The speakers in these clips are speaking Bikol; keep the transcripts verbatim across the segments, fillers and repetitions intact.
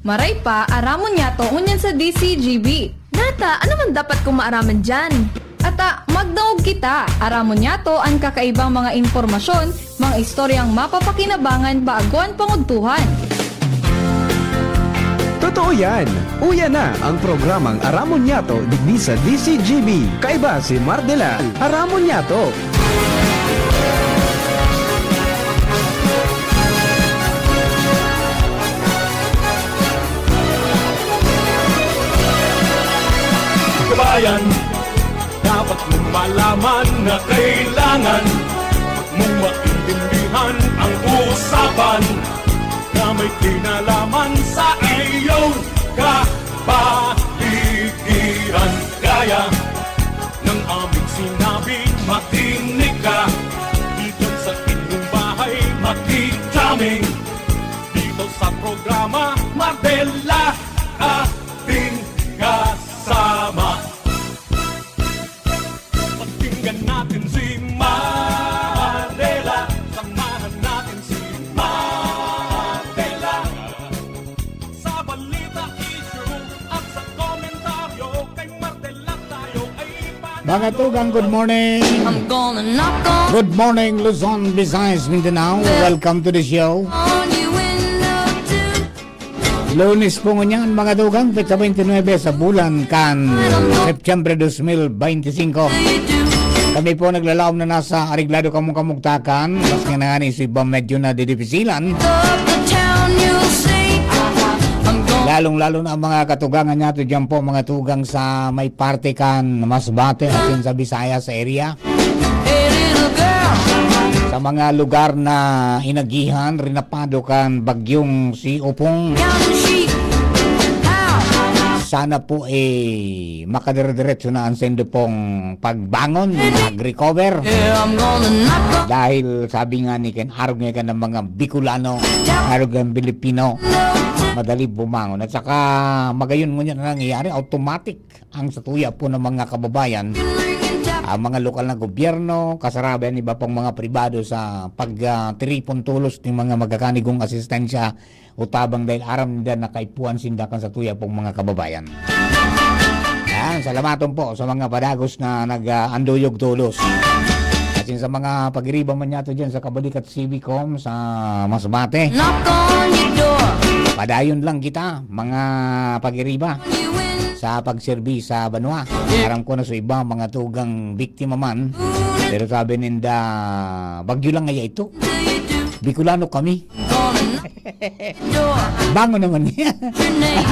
Maray pa, aramon niyato ngunyan sa D C G B. Nata, ano man dapat kong maaraman diyan? Ata, magdangog kita. Aramon niyato an kakaibang mga impormasyon, mga istoryang mapapakinabangan bago an pangudtuhan. Totoo yan! Uya na ang programang Aramon Niyato digdi sa D C G B. Kaiba si Mardela. Aramon Niyato! Kabayan, dapat mong malaman na kailangan mong maintindihan ang usapan na may kinalaman sa iyong kapaligiran. Kaya ng aming sinabi, makinig ka. Dito sa inyong bahay, makitaming. Dito sa programa, Mardela, ating kasama. Pakinggan natin si Mardela. Samahan natin si Mardela. Sa balita, issue at sa komentaryo, kay Mardela tayo ay ipanalo. Mga tugang, good morning. I'm gonna knock on Good morning, Luzon, Visayas, Mindanao. Welcome to the show. on your window too. Lunes po ngunyan, mga tugang, petsa twenty-nine sa bulan kan Septyembre twenty twenty-five. Kami po naglalaom na nasa areglado kamong kamugtakan. Mas nga na nga ni si Bam medyo na didipisilan. Up the town, you'll see. I'm gonna Lalong-lalo na ang mga katugangan nato dyan po, mga tugang sa may parte kan Masbate, asin sa Visayas area. Hey, little girl, Sa mga lugar na inagihan, rinapado kan bagyong si Opong. count the sheep. How? Sana po eh makadire-diretso na ang sendo pong pagbangon, mag-recover. Yeah, I'm gonna knock on Dahil sabi nga ni Ken, arog nga kan ng mga Bicolano, arog ng Pilipino, madali bumangon. At saka magayon ngunyan na nangyayari, automatic ang satuya po ng mga kababayan, ang mga lokal na gobyerno, kasarabi ang iba pang mga pribado sa pagtiripon tulos ng mga magkakanigong asistensya o tabang dahil aram nila na kaipuhan sinda kan satuya pong mga kababayan. Yan, salamaton po sa mga padagos na nag-anduyog tulos. Asin sa mga pagiriba man yato dyan sa Kabalikat Civicom sa Masbate. Knock on your door. Padayon lang kita, mga pagiriba, You win. Sa pagserbi sa banwa. Aram ko na sa iba, mga tugang biktima man. Pero sabi ninda, bagyo lang ngaya ito. Bicolano kami. Gonna knock on your door. Bangon naman niya. Your name.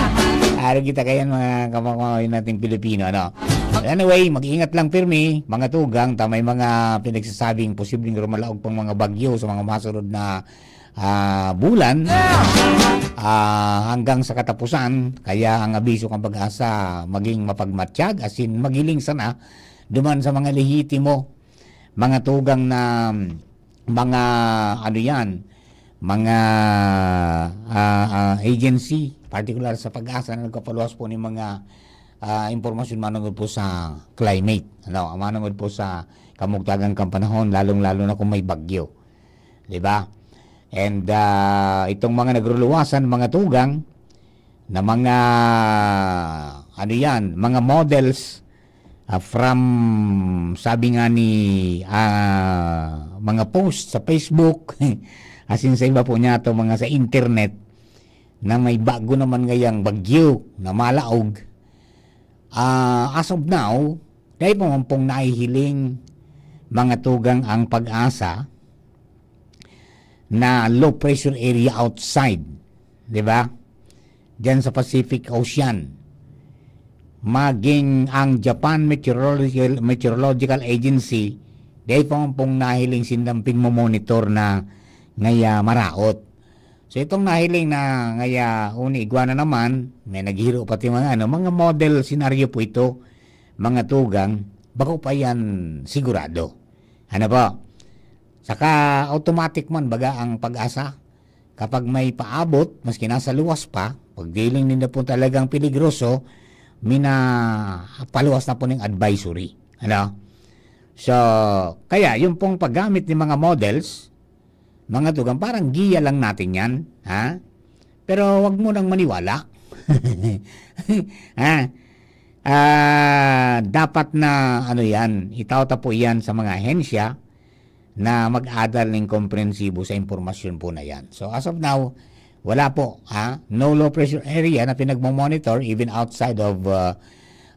Araw kita kayan, mga kamakawain nating Pilipino, ano? Anyway, mag-ingat lang pirmi, mga tugang, ta may mga pinagsasabing posibleng rumalaog pang mga bagyo sa mga masunod na ah, bulan, ah, hanggang sa katapusan. Kaya ang abiso kan PAGASA maging mapagmatyag, asin magiling sana duman sa mga lehitimo, mga tugang na mga, ano yan, mga, ah, ah, agency, partikular sa PAGASA na nagpapaluwas po nin mga, ah, impormasyon manungod po sa climate, ano, manungod po sa kamugtagan kan panahon, lalong-lalo na kung may bagyo. 'Di ba? And, ah, itong mga nagruluwasan, mga tugang, na mga, ano yan, mga models, ah, from, sabi nga ni, ah, mga post sa Facebook, asin sa iba po niya to, mga sa internet, na may bago naman ngayang bagyo na malaog. Ah, as of now, dai pa man pong nahihiling, mga tugang, ang PAGASA na low pressure area outside, 'di ba? Diyan sa Pacific Ocean. Maging ang Japan Meteorological, Meteorological Agency, dai pa man pong nahiling sindang pigmo-monitor na ngaya maraot. So, itong nahiling na ngaya uni igwa na naman, may naghiro pati mga ano, mga model senaryo po ito, mga tugang, bako pa yan sigurado. Ano po? Saka automatic man baga ang PAGASA. Kapag may paabot, maski nasa luwas pa, pagdiling ninda po talagang peligroso, minapaluwas na po ng advisory. Ano? So, kaya yung pong paggamit ng mga models, mga tugang, parang giya lang natin yan, ha? Pero wag mo nang maniwala. Ha? Ah, dapat na, ano yan, itao ta po yan sa mga ahensya na mag-adal ng komprensibo sa impormasyon po na yan. So, as of now, wala po, ha? No low pressure area na pinagmo-monitor even outside of, uh,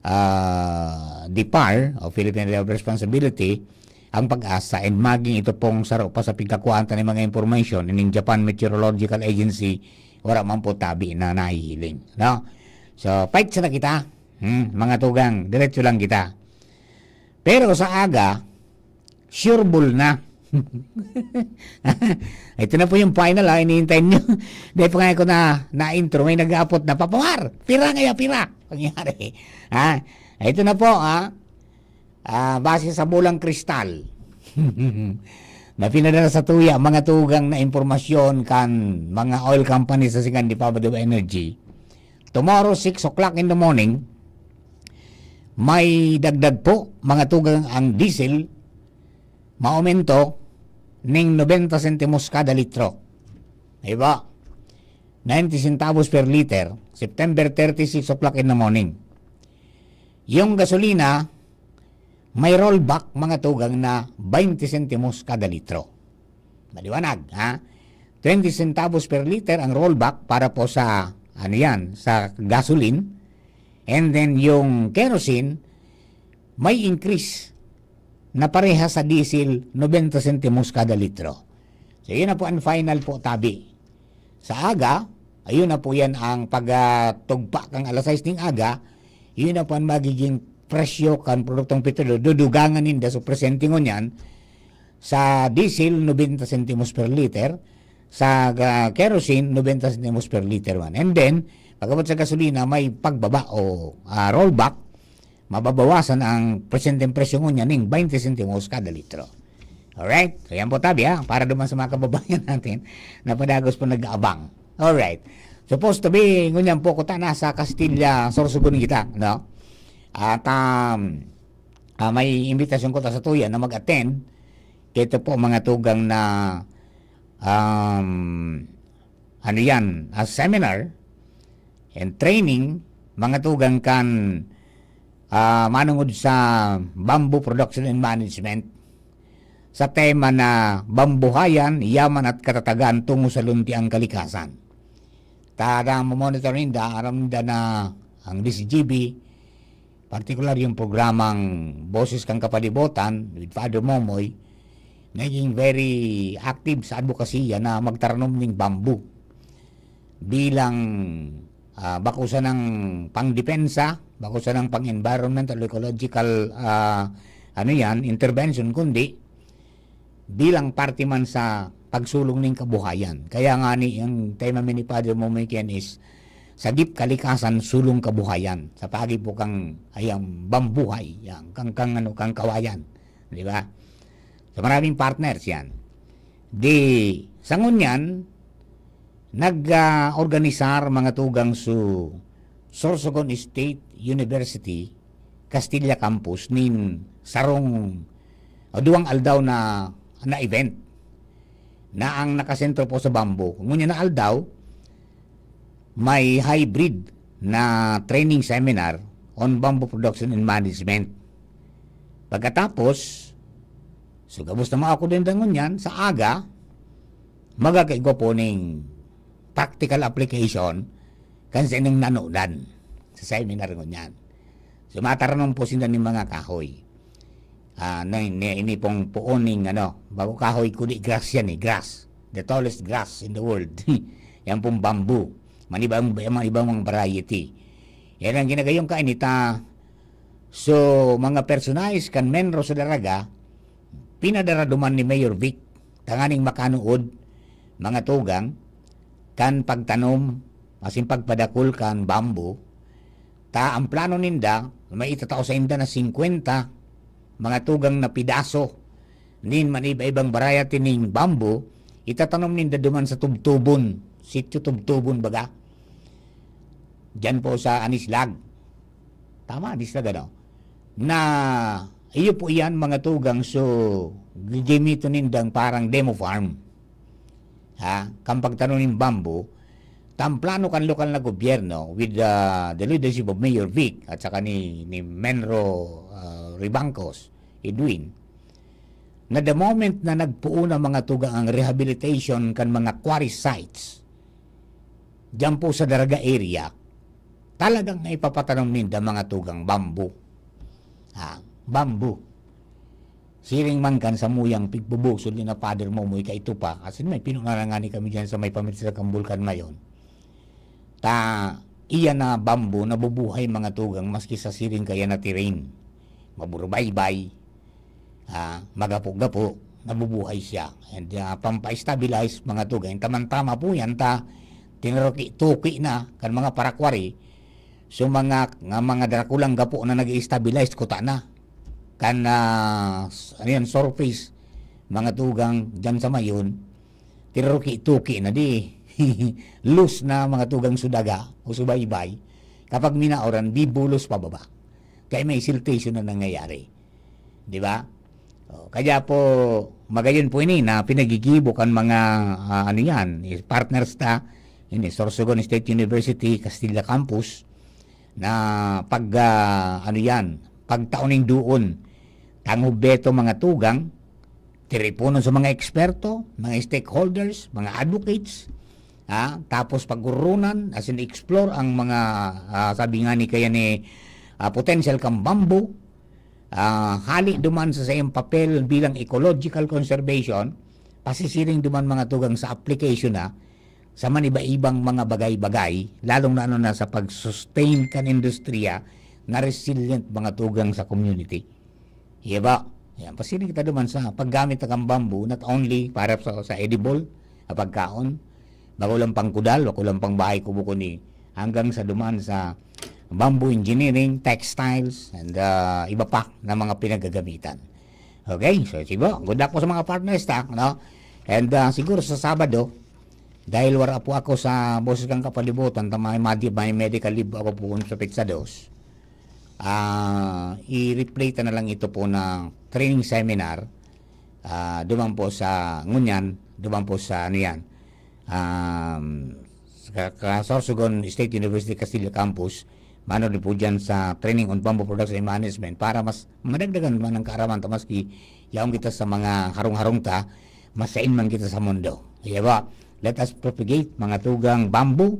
uh, DEPAR o Philippine Area of Responsibility ang PAGASA, and maging ito pong saro pa sa pigkakuhaan ta nin mga impormasyon ning Japan Meteorological Agency, wala man po tabi na nahihiling, no? So, fight sana kita, hmm, mga tugang, diretso lang kita. Pero sa aga, sure ball na. Ito na po yung final, ha, hinihintay nyo. Dahil pa nga ako na, na-intro, may nag-aapot na, "Papa Mar, pira ngaya, pira?" Pangyari. Ha? Ito na po, ha? Ah, base sa bolang kristal na pinadala sa tuya, mga tugang na impormasyon kan mga oil company sa Sigan de Pabado Energy. Tomorrow, six o'clock in the morning, may dagdag po, mga tugang, ang diesel, maumento ning nobenta sentimos kada litro. Diba? Ninety centavos per liter, September thirty, six o'clock in the morning. Yung gasolina, may rollback, mga tugang, na baynte sentimos kada litro. Maliwanag, ha? Twenty centavos per liter ang rollback para po sa, ano yan, sa gasoline. And then, yung kerosene, may increase na parehas sa diesel, nobenta sentimos kada litro. So, yun na po ang final po, tabi. Sa aga, ayun na po yan ang pagtugpa kang alas sais ning aga, yun na po ang magiging presyo kan produktong petrolyo. Dudugangan ninda, so presente ngunyan, sa diesel, nobenta sentimos per liter, sa, ah, kerosene, nobenta sentimos per liter man. And then, pag-abot sa gasolina, may pagbaba o, ah, rollback, mababawasan ang presenteng presyo ngunyan ning baynte sentimos kada litro. Alright? So, yan po, tabi, ha, para duman sa mga kababayan natin na padagos po nag-aabang. Alright. Supposed to be, ngunyan po, kuta, nasa Castilla, Sorsogon kita, no? At, um, ah, may imbitasyon ko ta sa tuya na mag-attend. Ito po, mga tugang na, um, ano yan, a seminar and training, mga tugang, kan, ah, manungod sa bamboo production and management, sa tema na Bambuhayan, Yaman at Katatagan tungo sa Luntiang Kalikasan. Tada mo-monitor ninda, aram ninda na ang D C G B, partikular yung programang Boses kan Kapalibotan with Father Momoy, naging very active sa advokasya na magtaranom ning bamboo bilang, ah, bako sanang pangdepensa, bako sanang pang-environmental, ecological, ah, ano yan, intervention, kundi bilang parte man sa pagsulong ning kabuhayan. Kaya nga ni, ang tema mi ni Father Momoy Kian is, "Sagip kalikasan, sulong kabuhayan." Sa paagi po kang, ayang bambuhay, yang, kang, kang, ano, kang kawayan. Di ba? So, maraming partners yan. Di, sa ngunyan, nag, ah, organisar mga tugang su Sorsogon State University, Castilla Campus, nin sarong o duwang aldaw na, na event na ang nakasentro po sa bamboo. Ngunyan na aldaw, may hybrid na training seminar on bamboo production and management. Pagkatapos, so, gabos na mga ako din ngunyan, sa aga, magkakaigwa po ning practical application kan sa ining nanodan sa seminar ngunyan. So, mataranom po sinda ning mga kahoy. Ah, na, ni, ini pong poon ning, ano, bako kahoy, kundi grass yan eh, grass. The tallest grass in the world. Yan pong bamboo. Manibang, manibang mga variety. Yan ang ginagayong kainita. So, mga personahe kan MENRO sa Daraga, pinadaraduman ni Mayor Vic tanganing makanuod, mga tugang, kan pagtanom, asin pagpadakul kan bamboo, ta ang plano ninda, may itatao sainda na singkwenta mga tugang na pidaso nin maniba-ibang variety ning bamboo, itatanom ninda duman sa Tubtubon, Sitio Tubtubon baga. Diyan po sa Anislag. Tama, Anislag, ano? Na, iyo po iyan, mga tugang, so, gigimiton nindang parang demo farm. Ha? Kan pagtanom ning bamboo, Ang plano kan lokal na gobyerno with, ah, the leadership of Mayor Vic at saka ni, ni Menro, ah, Ribangcos, Edwin, na the moment na nagpoon ang mga tugang ang rehabilitation kan mga quarry sites, diyan po sa Daraga area, talagang ipapatanom ninda mga tugang bamboo. Ha, bamboo. Siring man kan samuyang pigbubusol ni na father mo, mo ikaito pa. As in, may pinunarangan ni kami diyan sa may pamit sa Kambulkan ngayon. Ta, iya na bamboo, nabubuhay mga tugang, maski sa siring kaya na terrain. Maburbaybay, ah, magapo-gapo, nabubuhay siya. And, ah, pampa-stabilize mga tugang. Tamang-tama po yan, ta, tinaruki-tuki na kan mga parakwari. So, mga, nga mga drakulang gapo na nag-i-stabilize, kuta na. Kan, ah, s-, ano yan, surface, mga tugang, dyan sa mayon, tinaruki-tuki na di. Loose na mga tugang sudaga o subaybay. Kapag minauran, bibulos pababa. Kaya may siltation na nangyayari. Di ba? O, kaya po, magayon po ini na pinagigibo kan mga, ah, ano yan, eh, partners ta, ini, Sorsogon State University, Castilla Campus, na pag, ah, ano yan, pagtao ning duon, tangob beto mga tugang, tiriponon sa mga eksperto, mga stakeholders, mga advocates, ah, tapos pag-urunan, as in explore ang mga, ah, sabi nga ni kaya ni, ah, potential kang bamboo, ah, hali duman sa saiyang papel bilang ecological conservation, pasisiring duman mga tugang sa application na sa maniba-ibang mga bagay-bagay, lalong na ano na sa pag-sustain kan industriya na resilient mga tugang sa community. Iya ba? Yan, pasiring kita duman sa paggamit na kan bamboo, not only para sa, sa edible, sa pagkaon, bako lang pang kudal, bako lang pang bahay kubo, kundi hanggang sa duman sa bamboo engineering, textiles, and, ah, iba pa na mga pinagagamitan. Okay, so, sigo, good luck po sa mga partners ta, no? And, ah, siguro sa Sabado, dahil wara po ako sa Boses kan Kapalibutan, ta may madi-, may medical leave ako po sa petsa dos, ah, i-replay ta na lang ito po na training seminar, ah, duman po sa ngunyan, duman po sa, ano yan, um, sa Ka-, Sorsogon State University Castilla Campus, mano din po dyan sa training on bamboo production and management para mas madagdagan man ang kaaraman ta maski yaon kita sa mga harong-harong ta, masain man kita sa mundo. Iya ba? Let us propagate mga tugang bamboo,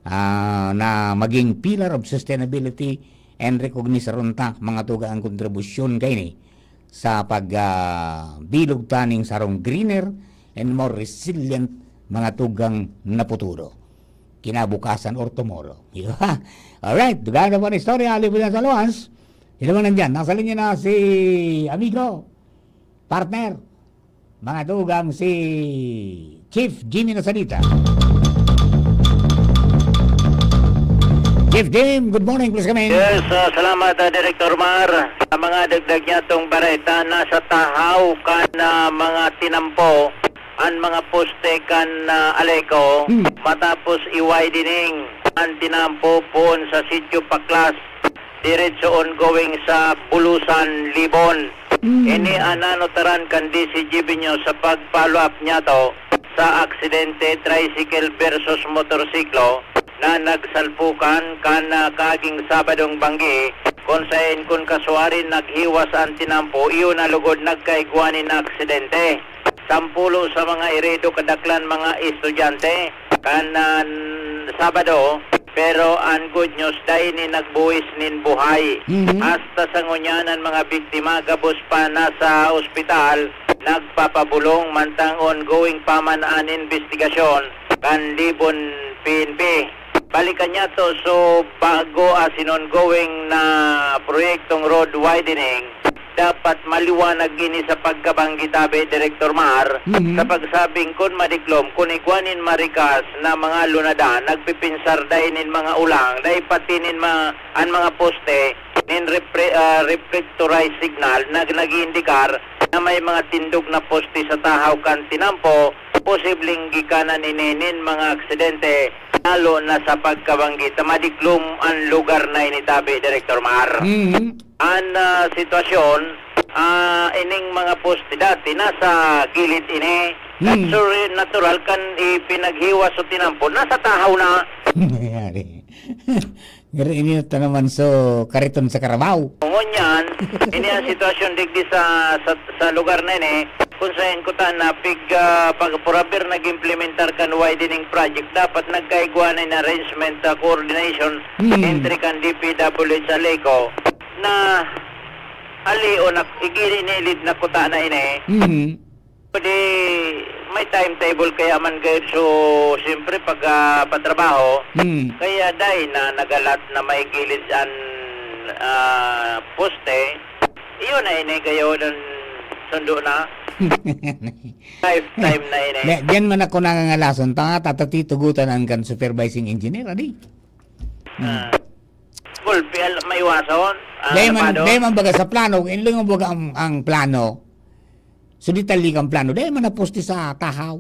ah, na maging pillar of sustainability and recognition ta mga tugang ang kontribusyon kaini sa pag, ah, bilog ta ning sarong greener and more resilient mga tugang na futuro. Kinabukasan or tomorrow. Di ba? Alright, dugaan na po ang istorya, alipin na sa luwas. Sino man nandyan? Nasa linya na si amigo, partner, mga tugang, si Chief Jimmy Nasalita. Chief Jim, good morning, please come in. Yes, ah, salamat, ah, Director Mar. Sa mga dagdag niya tong bareta, nasa tahaw kan, ah, mga tinampo, an mga poste kan, ah, Aleco, Hmm. matapos i-widening an tinampo poon sa Sitio Paklas, diretso ongoing sa Bulusan, Libon. Hmm. Ini an nanotaran kan D C G B nyo sa pag-follow up niya to sa aksidente tricycle versus motorsiklo na nagsalpukan kan, ah, kaaging Sabadong banggi, kun saen kun kasuarin naghiwas an tinampo, iyo na lugod nagkaigwa nin aksidente. Sampulo sa mga herido kadaklan mga estudyante kan, ah, Sabado, pero an good news, dai ni nagbuhis nin buhay. Mhm. Hasta sa ngunyan, an mga biktima gabos pa nasa ospital, nagpapabolong, mantang ongoing pa man an imbestigasyon kan Libon P N P. Balikan niya to, so bago asin ongoing na proyektong road widening, dapat maliwanag ini sa pagkabanggi tabi, Director Mar, Mhm. sa pagsabing kun madiklom, kun igwa nin marikas na mga lunadan, nagpipinsar dai nin mga ulang, dai pati nin ma-, an mga poste nin repre-, ah, reflectorized signal na nag-iindikar na may mga tindog na poste sa tahaw kan tinampo, posibleng gikanan ini nin mga aksidente, lalo na sa pagkabanggi ta madiklom an lugar na ini tabi, Director Mar. Mhm. An, ah, sitwasyon, ah, ining mga poste dati nasa gilid ini, Hmm. Natural, natural kan ipinaghiwa so tinampo, nasa tahaw na. Nangyari. Ngari ini ta naman so kariton sa karabaw. Ngunyan, ini ang sitwasyon digdi sa, sa, sa lugar na ini, kung saan kuta na pig, ah, pag purabir nag-implementar kan widening project, dapat nagkaigwa na in arrangement, ah, coordination Hmm. entre kan D P W H sa Leco na ali o nak-, iginilid na kuta na ini. Mhm. Pwede may timetable kaya man gayud, so, siyempre, pag, ah, patrabaho, Hmm. kaya dai na nagalat na may gilid an, ah, poste, iyon na ini gayud an sundo na. Lifetime na ini. Di, diyan man ako nangangalason, tanga, tatatitugutan ang kan supervising engineer, adi. Hmm. Ah. Gulpi, al-, maiwason. Ah, Dai man, napado. Dai man baga sa plano, inlong baga ang, ang plano. So, detalye kang plano, dai man naposte sa tahaw.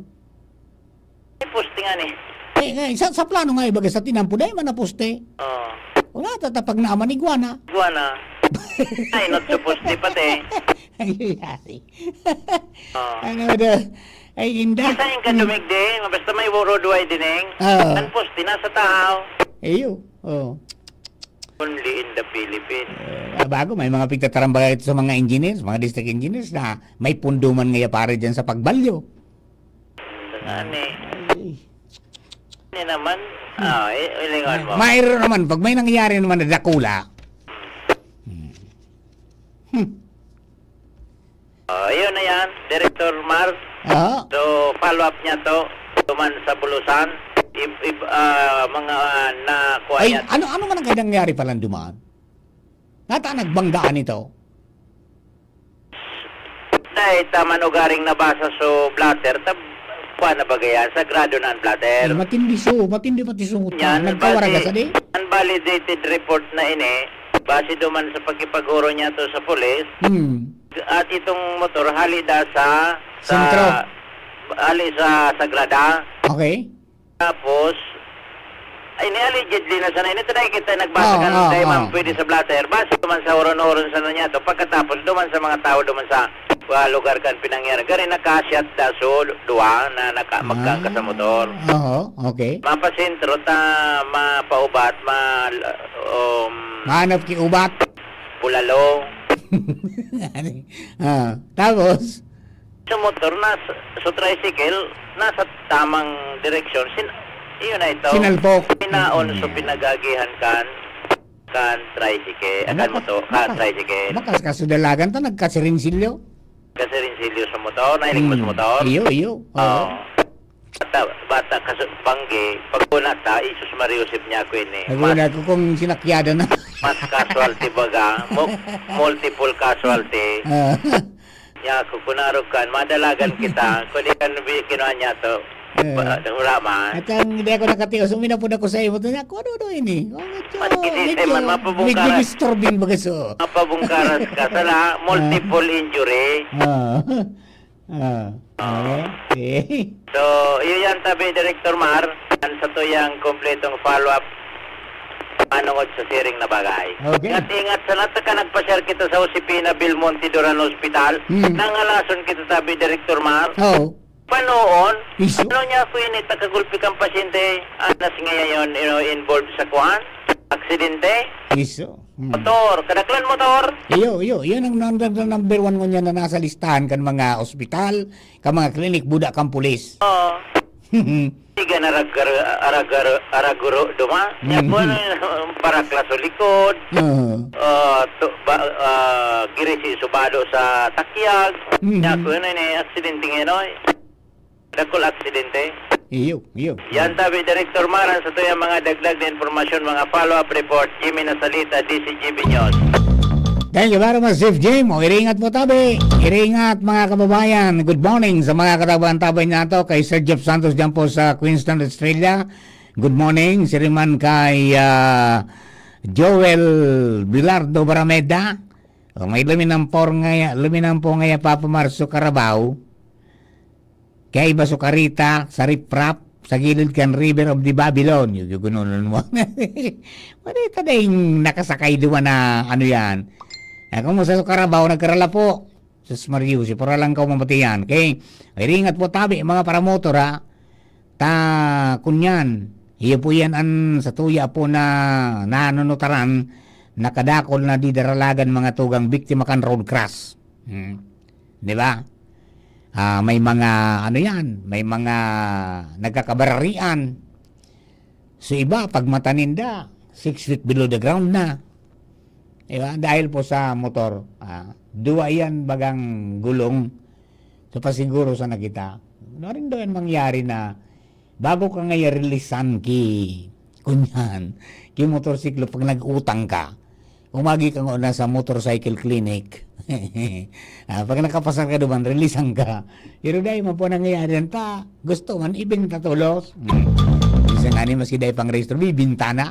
May poste nga ni. Eh, eh, sa, sa plano nga, ibaga sa tinampo, dai man naposte. Oo. Wala, tatapag na aman, igwa na. Igwa na. Ay, not supposed to pati. Ay, yari. Oo. Ano daw? Ay, inda. Basta yung kandumig di, basta may road widening, Oo. Ang poste nasa tahaw. Iyo, oo. Only in the Philippines. Eh, bago, may mga pigtatarambagay ito sa mga engineers, mga district engineers na may pundo man ngaya pare dyan sa pagbalyo. Ito nga ni. Ay. Hindi naman. Ah, eh, ilingan mo. Mayroon naman, pag may nangyayari naman na dakula. Hmm. Hmm. Ah, yun na yan, Director Mar. Aha. So, follow up niya to, duman sa Bulusan. Ib-, ib-, ah, mga nakuha Ay, niya. Ano, ano man ang kanyang nangyari palan duman? Nata nagbanggaan ito? Dahil tama na ugaring nabasa so blotter, tab-, kuha na ba gaya? Sagrado na ang blotter. Ay, matindi so, matindi pati so. Yan, Nagkawaraga base, sa di? Unvalidated report na ini, base duman sa pagkipaguro niya to sa pulis, Hmm. at itong motor, hali da sa, sa Sentro. Hali sa Sagrada. Okay. Tapos, ay, ni allegedly na sana, ini tayo kita nagbasa Oo, kan oo, dahil man oo. Pwede sa blotter. Base duman sa uron-uron sana niya to. Pagkatapos, duman sa mga tao, duman sa, ah, lugar kan pinangyari. Gari nakasyat da, so, duwa na naka-, Ah, magkangka sa motor. Oo, okay. Mapasentro ta, mapaubat, ma-, um, Mahanap ki ubat. Bulalo. Ah, tapos? Sa motor, nas-, sa tricycle, nasa tamang direksyon. Sin-, iyon na ito. Sinalpok. Hinaon sa Yeah. pinag-aagihan kan, kan tricycle, ah, kan Baka, motor, kan baka, tricycle. Baka sa kasudalagan ta, nagkasirinsilyo? Kasirinsilyo sa motor, nahiling mo sa Hmm. motor? Iyo, iyo. Oo. Oo. Bata, bata, kaso, banggi, pag una ta, Jesus Maria Joseph niya ako ini. Pag una Mas ko kung sinakyada na. Mas casualty baga, mu-, multiple casualty. Ah. Ya, kukunarog kan, madalagan kita. Kung di kan bi-, kinuha niya to, Eh. ba-, wala man. At ang hindi ako nakatios, uminapod ako sa imo. Ito niya, kung ano daw ini? Oh, medyo, Mas kinitay medyo, man, mapabungkaran. Medyo disturbing baga so. Mapabungkaras ka. Sala, multiple Ah. injury. Ah. Ah. Ah. Okay. So, iyo yan, tabi, Director Mar. Ang sa tuyang kompletong follow-up manungod sa siring na bagay. Okay. Ingat-ingat sa lahat ka nagpa-share kita sa Josefina Belmonte Duran Hospital. Hmm. Nangalason kita tabi, Director Mar. Oo. Panoon, Iso? Ano niya ako yun, eh, takagulpi kang pasyente, anas ngayon, you know, involved sa kuan, aksidente. Iso. Hmm. Motor, kadaklan motor. Iyo, iyo, iyan ang nang-, nang-, number one ngunyan na nasa listahan kan mga ospital, kan mga klinik, buda kan pulis. Oo. Tiga na ragar-, aragar-, araguro duma. Nya Mhm. po, ano, paraklas o likod. Oo. Ah, to, ba, ah, girisi subado sa takyag. Mhm. Nya po, ano, ini, aksidente ngayon, oy. Dakul aksidente. Iyo, iyo. Yan tabi, Director Mar, ang sa tuyang mga dagdag na impormasyon, mga follow-up report, Jimmy Nasalita, D C G B News. Thank you very much, Chief Jim. O, iringat po, tabi. Iringat, mga kababayan. Good morning sa mga katabayan-tabay nato. Kay Sir Jeff Santos dyan po sa Queensland, Australia. Good morning. Siriman kay, ah, Joel Bilardo Barameda. O, may luminampor ngaya, luminampor ngaya, Papa Marso Carabao. Kaya iba sukarita sa riprap, sa gilid kan River of the Babylon. Yung, yung gunonon mo. Marita na yung nakasakay duman na ano yan. Ako mo sa Carabao, nagkarala po. Sus Mario, si pura lang kaw mamatian. Okay? Iringat po tabi, mga paramotor, ha? Ta, kunyan, iyo po yan an sa tuya po na nanunutaran, nakadakol na didaralagan mga tugang biktima kan road crash. Hmm. Di ba? Ah, may mga, ano yan, may mga nagkakabararian. So, iba, pag mata ninda, six feet below the ground na. Di ba? Dahil po sa motor, ah, duwa yan bagang gulong. So, pasiguro sa nakita. Narin daw yan mangyari na bago ka ngayon releasan ki, kunyan, ki motorsiklo pag nag-utang ka. Umagi ka nga na sa motorcycle clinic. Ah, pag nakapasar ka duman, releasan ka. Pero dahil man po nangyayari yan ta, gusto man, ibenta tolos. Hmm. Minsan nga ni, maski dahil pang rehistro, bibintana.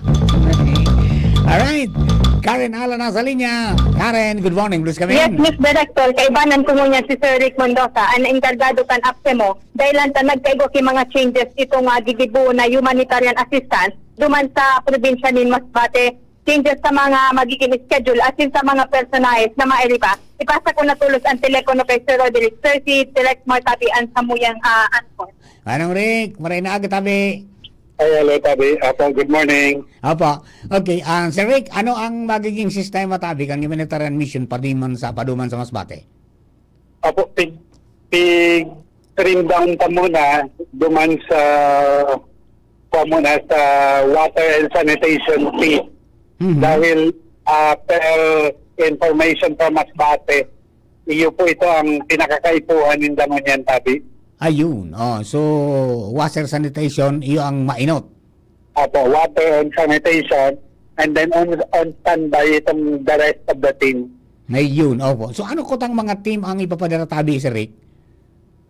Alright. Karen Alan nasa linya. Karen, good morning. Please come Yes, in. Miss Director, kaibanan ko ngunyan si Sir Rick Mendoza, ang enkargado kan APSEMO, dahil lang ta nagkaigo ki mga changes itong, ah, gigibo na humanitarian assistance duman sa probinsya nin Masbate. Changes sa mga magiging schedule asin sa mga personahe na mairiba. Ipasa ko na tolos ang telepono kay Sir Roderick. Sir, si Direk Mark Tabi ang samuyang, ah, answer. Manong Rick, maray na aga, tabi. Ay, hello, Tabi. Apo, good morning. Apo. Okay, ah, Sir Rick, ano ang magiging sistema, tabi, kan humanitarian mission paduman sa, paduman sa Masbate? Apo, pig, pig, trim down ta muna, duman sa, pa muna sa water and sanitation fee. Mhm. Dahil, ah, per information from Masbate, iyo po ito ang pinakakaipuhan ninda ngunyan, Tabi. Ayun. Oh, so, water sanitation, iyo ang mainot. Apo, water and sanitation, and then on, on standby itong the rest of the team. Ayun, opo. So, ano kutang mga team ang ipapadara, tabi, Sir Rick?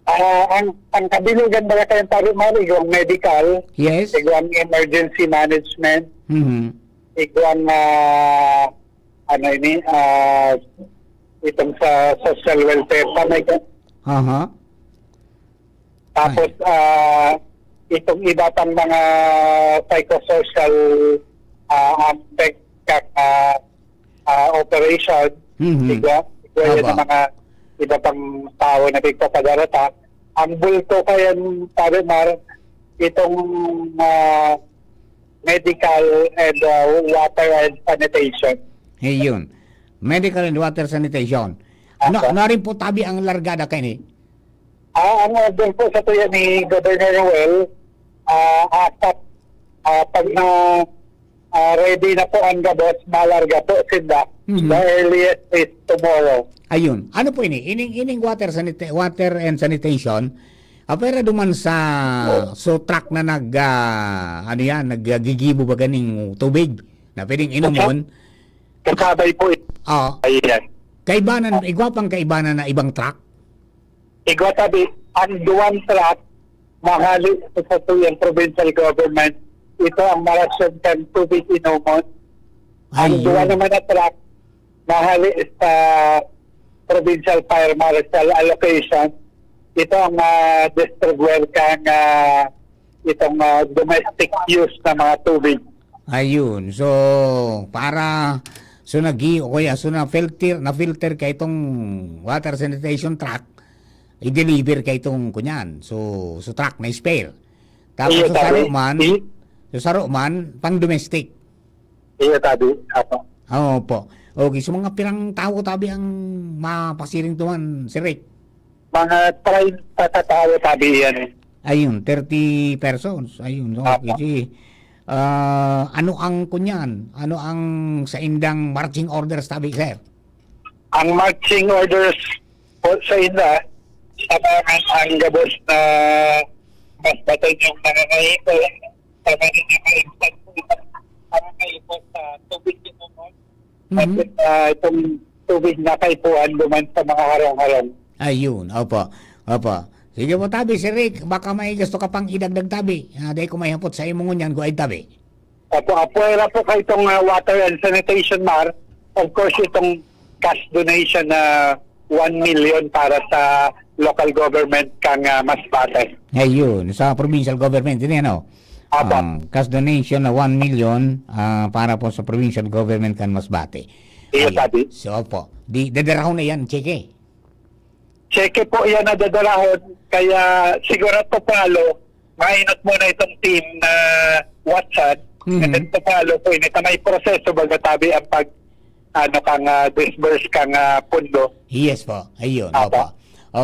Ah, ang, ang kabilugan baga kayong Tabi, Mar, igwang medical, Yes. igwang emergency management, Mhm. igwang, ah, ano ini, ah, itong sa social welfare pa, may ka- Aha. Tapos, Ay. ah, itong iba pang mga psychosocial, ah, aspect kan, ah, ah, operation, Mhm. igwa, igwa yan Aba. ang mga iba pang tao na pigpapadarata. Ang bulto kayan, Tabi, Mar, itong, ah, medical and, ah, water and sanitation. Ayun. Medical and water sanitation. Ano, Apo. ano rin po, tabi, ang largada kaini? Ah, ang order po sa tuya ni Governor Noel, ah, ASAP, ah, pag na, ah, ready na po ang gabos, malarga po sinda. Mhm. The earliest is tomorrow. Ayun. Ano po ini? Ining, ining water sanita-, water and sanitation, apwera duman sa, so, truck na nag, ah, ano yan, naggigibo ba ganing tubig na pwedeng Opo. inumon? Kasabay po ito. Oo. Ayan. Kaibanan, igwa pang kaibanan na ibang truck? Igwa tabi, ang duwang truck, mahali sa satuyang provincial government, ito ang marasyon kan tubig inumon. Ang Ayun. duwa naman na truck, mahali sa provincial fire marshal allocation. Ito ang, ah, distribuer kan, ah, itong, ah, domestic use na mga tubig. Ayun. So, para, so, nagi-, o kaya, so, na-filter, na-filter ka itong water sanitation truck, i-deliver ka itong, kunyan. So, so, truck na spare. Tapos, Iyo, so, tabi. saro man, I- so, saro man, pang domestic. Iyo, tabi. Apo. Opo. Okay, so, mga pirang tao, tabi, ang mapasiring tuman, Sir Rick? Mga treinta katao, tabi, yan eh. Ayun, thirty persons. Ayun, Apo. okay. Sige. Ah, ano ang kunyan? Ano ang saindang marching orders, tabi, sir? Ang marching orders po sa inda, tabangan ang gabos na Masbate yung nangangaipo, tabangan ang mga importante, nangangaipo sa tubig inuman. Mhm. At, ah, itong tubig na kaipuhan duman sa mga harong-harong. Ayun, opo. Opo. Sige po, tabi, Sir Rick, baka may gusto ka pang idagdag, tabi. Ah, dahil kung may hapot sa imo ngunyan, go ahead, tabi. Opo, apwera po kay itong, ah, water and sanitation, Mar. Of course, itong cash donation na one million para sa local government kang, ah, Masbate. Ayun, sa provincial government, hindi ano? Apo. Ang cash donation na one million, ah, para po sa provincial government kan Masbate. Iyo, Ayun. tabi. So, opo. Di, dadarahon na yan, Cheke. Cheque po yan na dadarahon. Kaya siguro to follow, mainot muna itong team na Watson. Mhm. And then to follow po, ini may proseso baga tabi ang pag, ano, kang, ah, disburse kang, ah, pundo. Yes po. Ayun, Apo. opo.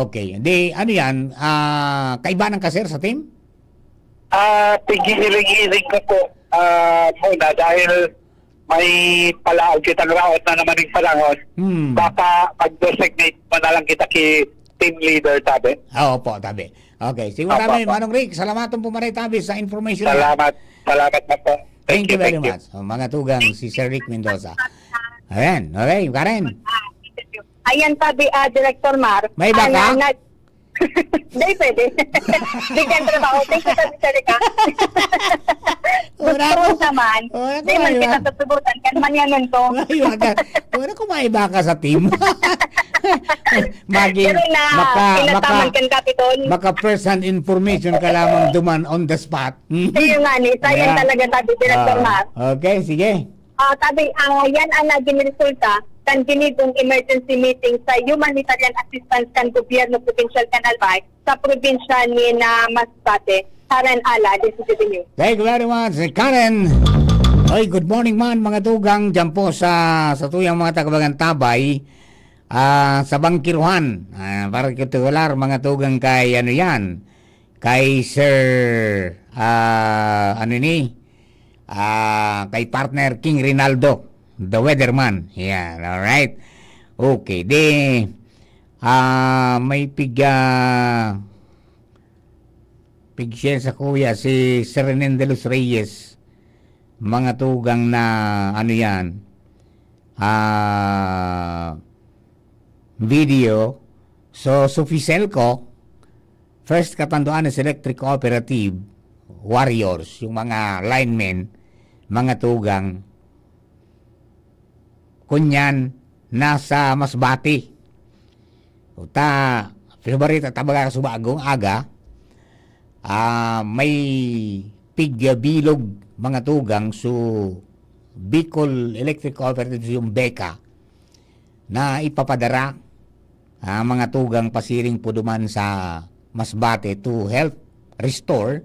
Okay. Di, ano yan? Ah, kaiba ng ka, sir, sa team? Ah, tighihiling-hiling ko po, ah, muna dahil may palaog kitang raot na naman yung panahon. Hmm. Baka mag-designate mo na lang kita ki team leader, tabi. Ah, opo, tabi. Okay. Sige, Opo, tabi, opo. Manong Rick, salamat po maray, tabi, sa information na yan. Salamat. Salamat na po. Thank Thank you, you very thank you. much. Oh, mga tugang, si Sir Rick Mendoza. Ayan, okay, Karen. Ayan, tabi, ah, Director Mar. May iba Ano, ka? nag- Hindi, pwede. Bigyan trabaho. Thank you, Tabi Salika. Wala Gusto ko. ko naman. Wala ko Di man maiba. kita susubutan. Kan manyanon ko. Wala ko maiba ka. Wala ko maiba ka sa team. Maging Pero na, maka, inataman maka, kan Kapitol. maka first hand information ka lamang duman on the spot. Kaya nga ni, sayang Yeah. talaga, Tabi, Director Ah, Mar. okay, sige. Ah, tabi, ah, yan ang naging resulta kan ginibong emergency meeting sa humanitarian assistance kan gobyerno probinsyal kan Albay sa probinsya ni na Masbate, Karen Ala, Disability News. Thank you very much, Karen. Oy, good morning man, mga tugang, dyan po sa, sa tuyang mga tagabagan tabay, ah, sa Bangkiruhan. Ah, partikular, mga tugang, kay ano yan, kay Sir, ah, ano ni, ah, kay partner King Rinaldo, the weatherman. Yan, alright. Okay, di, ah, may pig, ah, pig-share sa kuya, si Sir Renen de los Reyes. Mga tugang na, ano yan, ah, video. So, Suficelco, First Catanduanes Electric Cooperative, Warriors, yung mga linemen, mga tugang, kunyan, nasa Masbate. Uta, February, tatabaga ka subagong aga, ah, may pigya bilog, mga tugang, so Bicol Electric Cooperative, yung beka, na ipapadara, ah, mga tugang pasiring po duman sa Masbate to help restore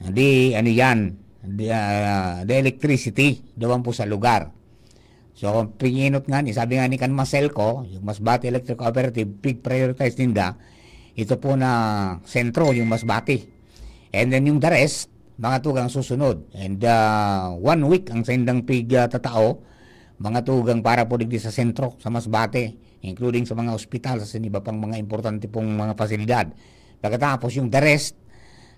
the, ano yan, the, ah, the electricity doon po sa lugar. So, pinginot nga ni, sabi nga ni kan Maselco, yung Masbate Electric Cooperative, pig-prioritize ninda, ito po na sentro, yung Masbate. And then yung the rest, mga tugang susunod. And, ah, one week ang saindang pig, ah, tatao, mga tugang para po digdi sa sentro, sa Masbate, including sa mga ospital, sa iba pang mga importante pong mga pasilidad. Pagkatapos yung the rest,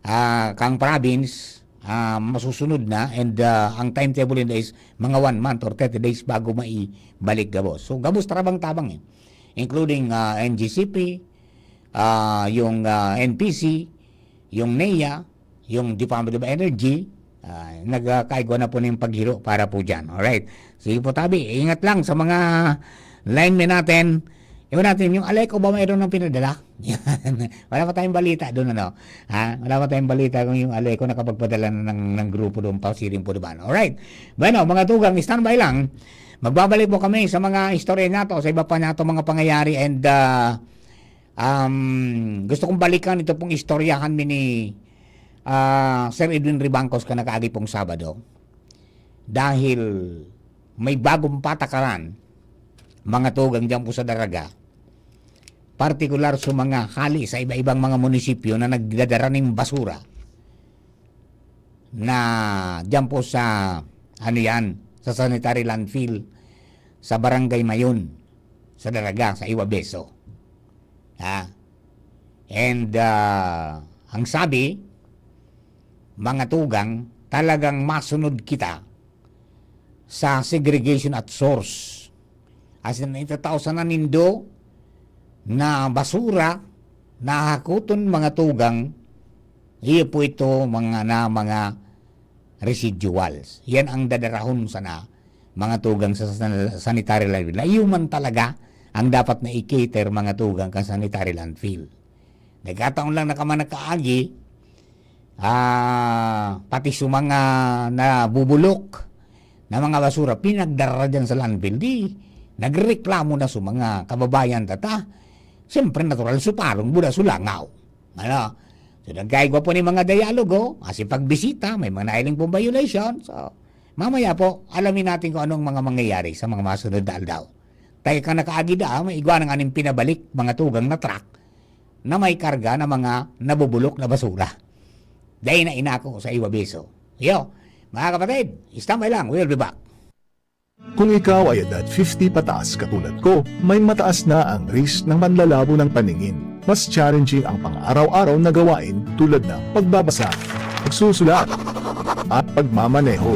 ah, kang province, ah, masusunod na, and, ah, ang timetable nila is mga one month or thirty days bago maibalik gabos. So, gabos tarabang-tabang eh. Including, ah, N G C P, ah, yung, ah, N P C, yung NEA, yung Department of Energy, ah, nagkaigwa na po na yung paghiro para po dyan. Alright. Sige po, tabi. Ingat lang sa mga linemen natin. Iwan natin, yung Aleco ba mayroon ng pinadala? Yan. Wala pa tayong balita doon, ano? Ha? Wala pa tayong balita kung yung Aleco nakapagpadala na ng, ng grupo doon pa, siring po, diba? Alright. Bueno, mga tugang, standby lang. Magbabalik po kami sa mga istorya nato, sa iba pa nato mga pangyayari, and, ah, um, gusto kong balikan ito pong istoryahan mi ni, ah, Sir Edwin Ribancos kan nakaagi pong Sabado. Dahil may bagong patakaran, mga tugang, dyan po sa Daraga, partikular sa mga hali sa iba-ibang mga munisipyo na nagdadara ning basura na dyan po sa, ano yan, sa sanitary landfill sa Barangay Mayon, sa Daraga, sa Iwabeso. Ha? And, ah, ang sabi, mga tugang, talagang masunod kita sa segregation at source. As in, itatao sana nindo na basura, na hakuton, mga tugang, iyo po ito, mga, na mga residuals. Yan ang dadarahon sana, mga tugang, sa san-, sanitary landfill. Na iyo man talaga ang dapat na i-cater, mga tugang, kan sanitary landfill. Nagkataon lang na kaman nakaagi, ah, pati sa mga nabubulok na mga basura, pinagdara dyan sa landfill. Di, nagreklamo na sa mga kababayan tata. Siyempre, natural, suparong buda su langaw. Ano? So, nagkaigwa po ni mga dialogo, kasi pagbisita, may mga nailing pong violation. So, mamaya po, alamin natin kung anong mga mangyayari sa mga masunod na aldaw. Tayo kang nakaagi daa, may igwa ng aning pinabalik, mga tugang na truck na may karga ng mga nabubulok na basura. Dahil na inako sa iwabiso. Yo, mga kapatid, standby lang, we'll be back. Kung ikaw ay edad fifty pataas katulad ko, may mataas na ang risk ng panlalabo ng paningin. Mas challenging ang pang-araw-araw na gawain tulad ng pagbabasa, pagsusulat, at pagmamaneho.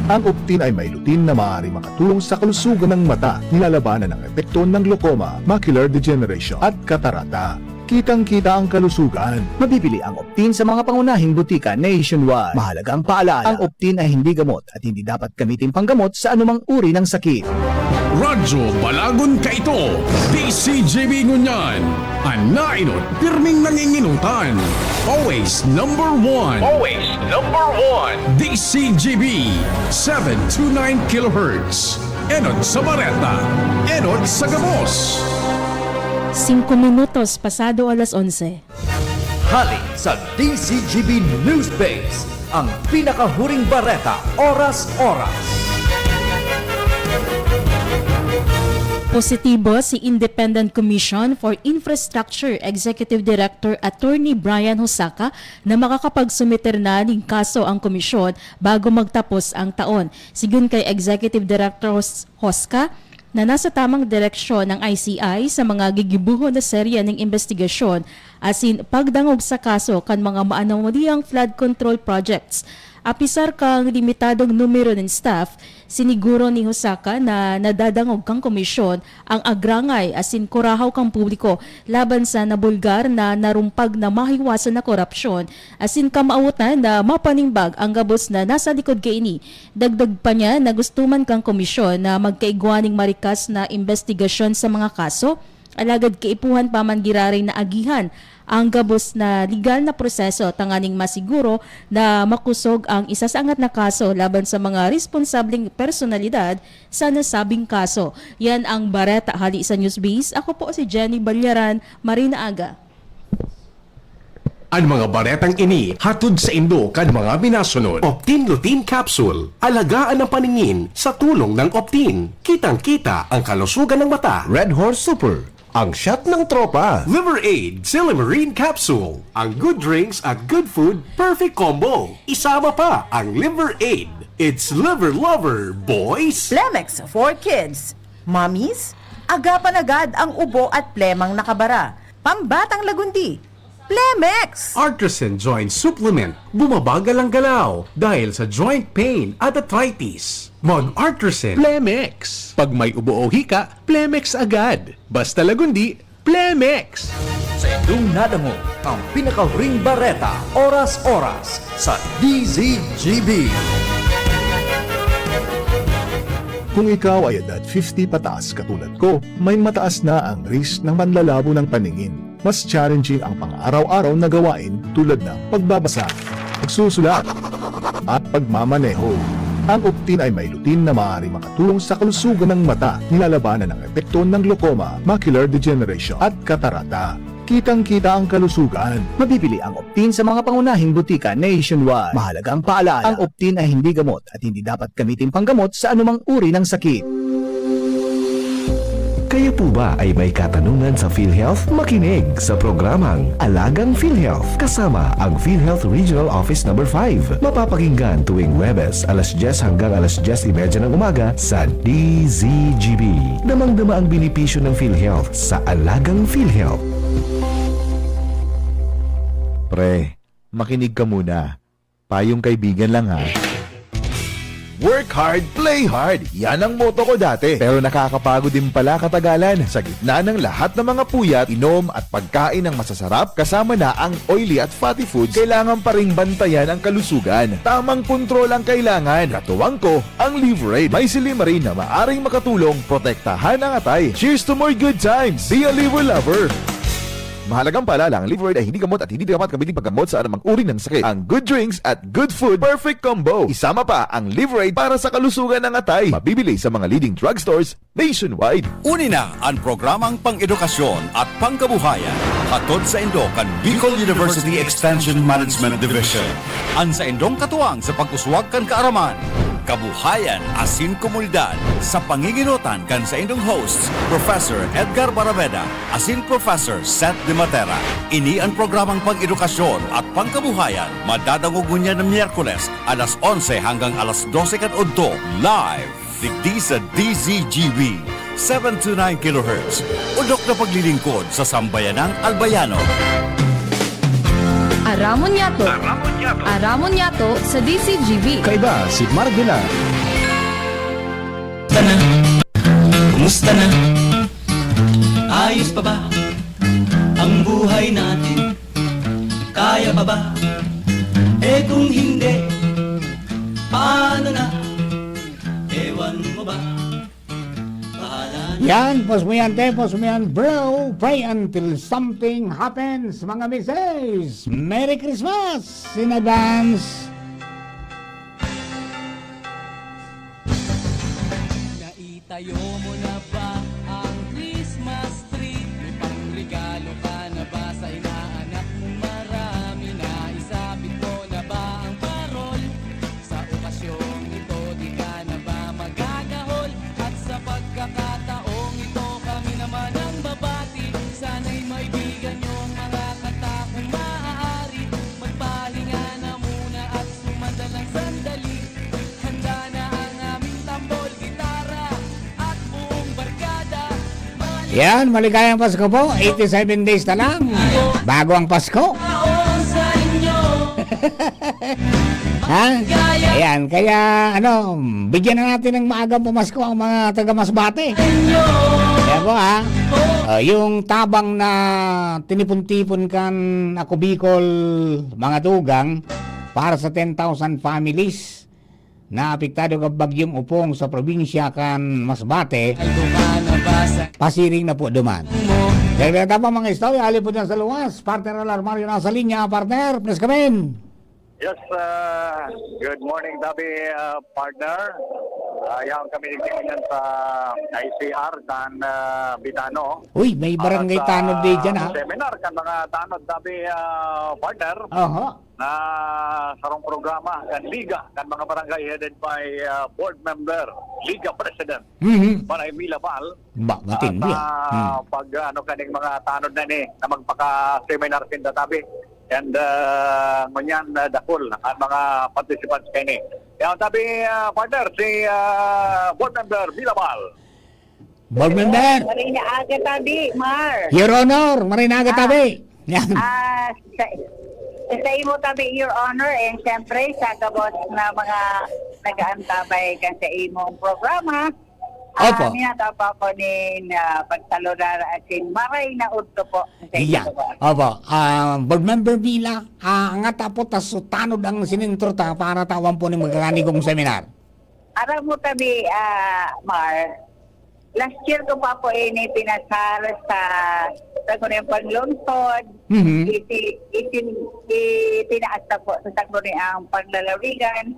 Ang Optin ay may lutein na maaaring makatulong sa kalusugan ng mata, nilalabanan ang epekto ng glaucoma, macular degeneration, at katarata. Kitang-kita ang kalusugan. Mabibili ang Optin sa mga pangunahing butika nationwide. Mahalagang paalala, ang Optin ay hindi gamot at hindi dapat gamitin panggamot sa anumang uri ng sakit. Radyo Balagon Kaito, D C G B Ngunyan, an nainot pirming nanginginutan. Always number one. Always number one. D C G B, seven two nine kilohertz. Enot sa bareta, enot sa gabos. Singko minutos pasado alas onse. Hali sa D C G B Newsbase, ang pinakahuring bareta, oras-oras. Positibo si Independent Commission for Infrastructure Executive Director Attorney Brian Hosaka na makakapagsumiter na nin kaso ang komisyon bago magtapos ang taon. Sigon kay Executive Director Hos-, Hosaka, na nasa tamang direksyon ang I C I sa mga gigibohon na serya nin imbestigasyon asin pagdangog sa kaso kan mga maanomaliyang flood control projects. Apisar kan limitadong numero nin staff, siniguro ni Hosaka na nadadangog kan komisyon ang agrangay asin kurahaw kan publiko laban sa nabulgar na narumpag na mahiwasan na korapsyon asin kamawotan na mapanimbag ang gabos na nasa likod kaini. Dagdag pa niya na gusto man kan komisyon na magkaigwa nin marikas na imbestigasyon sa mga kaso, alagad kaipuhan pa man giraray na agihan ang gabos na legal na proseso tanganing masiguro na makosog ang isasaangat na kaso laban sa mga responsableng personalidad sa nasabing kaso. Yan ang bareta hali sa Newsbase. Ako po si Jenny Balyaran, Marina Aga. An mga baretang ini hatod saindo kan mga minasunod. Optin Lutein Capsule. Alagaan ang paningin sa tulong ng Optin. Kitang-kita ang kalusugan ng mata. Red Horse Super, ang shot ng tropa. Liver Aid Silymarin Capsule. Ang good drinks at good food, perfect combo. Isama pa ang Liver Aid. It's Liver Lover, boys! Plemex for Kids. Mommies, agapan agad ang ubo at plemang nakabara. Pambatang lagundi. Plemex! Artisan Joint Supplement, bumabagal ang galaw dahil sa joint pain at arthritis. Mag-Artisan. Plemex. Pag may ubo o hika, Plemex agad. Basta lagundi, Plemex. Sa indong nadangog ang pinakahuring bareta, oras-oras sa D Z G B. Kung ikaw ay edad fifty pataas katulad ko, may mataas na ang risk ng panlalabo ng paningin. Mas challenging ang pang-araw-araw na gawain tulad ng pagbabasa, pagsusulat, at pagmamaneho. Ang Optin ay may lutein na maaaring makatulong sa kalusugan ng mata, nilalabanan ang epekto ng glaucoma, macular degeneration, at katarata. Kitang-kita ang kalusugan. Mabibili ang Optin sa mga pangunahing butika nationwide. Mahalagang paalala, ang Optin ay hindi gamot at hindi dapat gamitin panggamot sa anumang uri ng sakit. Kayo po ba ay may katanungan sa PhilHealth? Makinig sa programang Alagang PhilHealth kasama ang PhilHealth Regional Office Number five. Mapapakinggan tuwing Huwebes, alas dyes hanggang alas dyes y media ng umaga sa D Z G B. Damang-dama ang benepisyo ng PhilHealth sa Alagang PhilHealth. Pre, makinig ka muna. Payong kaibigan lang, ha. Work hard, play hard. Yan ang motto ko dati. Pero nakakapagod din pala katagalan. Sa gitna ng lahat ng mga puyat, inom at pagkain ng masasarap, kasama na ang oily at fatty foods, kailangan pa ring bantayan ang kalusugan. Tamang kontrol ang kailangan. Katuwang ko, ang Liver Aid. May silymarin na maaring makatulong protektahan ang atay. Cheers to more good times! Be a Liver Lover! Mahalagang paalala, ang Liveride ay hindi gamot at hindi dapat gamitin paggamot sa anumang uri ng sakit. Ang good drinks at good food, perfect combo. Isama pa ang Liveride para sa kalusugan ng atay. Mabibili sa mga leading drugstores nationwide. Uni na an programang pang-edukasyon at pangkabuhayan. Hatod saindo kan Bicol University Extension Management Division. An saindong katuwang sa pag-uswag kan kaaraman, kabuhayan asin komunidad, sa pangingenotan kan saindong hosts, Professor Edgar Barameda asin Professor Seth De Matera. Ini an programang pang-edukasyon at pangkabuhayan, madadangog ngunyan na Miyerkules, alas onse hanggang alas dose kan udto, live digdi sa D Z G B, seven two nine kilohertz. Udok na paglilingkod sa sambayanang Albayano. Aramon Yato. Aramon Yato. Aramon Yato sa D Z G B. Kaiba si Mark Villar. Kumusta na? Kumusta na? Ayos pa ba ang buhay natin? Kaya pa ba? Eh, kung hindi, paano na? Ewan mo ba? Bahala na. Yan, pause mo yan, te, pause mo yan, bro. Pray until something happens, mga misis. Merry Christmas in advance. Naitayo mo na ba ang Christmas tree? May pangregalo ka na ba sa inaanak mong marami? Naisabit mo na ba ang parol? Sa okasyong ito, di ka na ba magagahol? At sa pagkakataong ito, kami naman ang babati. Sana'y maibigan niyong mga kanta kung maaari. Magpahinga na muna at sumandal ng sandali. Handa na ang aming tambol, gitara, at buong barkada. Yan, maligayang Pasko po. Eighty-seven days na lang. Bago ang Pasko. Taon sa inyo. Ha? Ayan, kaya ano, bigyan na natin ng maagang pamasko ang mga taga Masbate. Kaya po ha, ah, yung tabang na tinipon-tipon kan Ako Bicol, mga tugang, para sa ten thousand families na apektado kan Bagyong Opong sa probinsya kan Masbate, pasiring na po duman. Dagdag ta pa mga istorya, halin po dyan sa luwas. Partner Alarmario nasa linya. Partner, please come in. Yes, ah, good morning, tabi, ah, partner. Ah, yaon kami digdi ngunyan sa I C R kan, ah, Bitano. Uy, may barangay Para sa tanod di dyan, ha? Seminar kan mga tanod, tabi, ah, partner, Oho. na sarong programa kan Liga kan mga Barangay headed by, ah, Board Member, Liga President, Mhm. Maray Mila Bal. Ba, matindi, At, ah, ah, Hmm. pag, ano, kaning mga tanod na ni, na magpaka-seminar sinda, tabi. And, ah, ngunyan, ah, dakul ang mga participants kaini. Kaya tabi, ah, partner, si, ah, Board Member Bilabal. Board Member. Maray na aga, tabi, Mar. Your Honor, maray na aga, Ah. tabi. Yan. Ah, sa, sa imo, tabi, Your Honor, and siyempre, sa gabos na mga nag-aantabay kan sa imong programa. Ah, Opo. Minatao pa ako nin, ah, pagsaludar asin maray na udto po sa Iya. inyo po. Opo. Ah, Board Member Villa, ah, ngata po ta so tanod ang sinentro ta para tawan po nin magkakanigong seminar. Aram mo tabi, ah, Mar, last year ko pa po ini pinasar sa Sangguniang Panglungsod. Mhm. Iti-, iti-, itinaas na po sa Sangguniang Panglalawigan.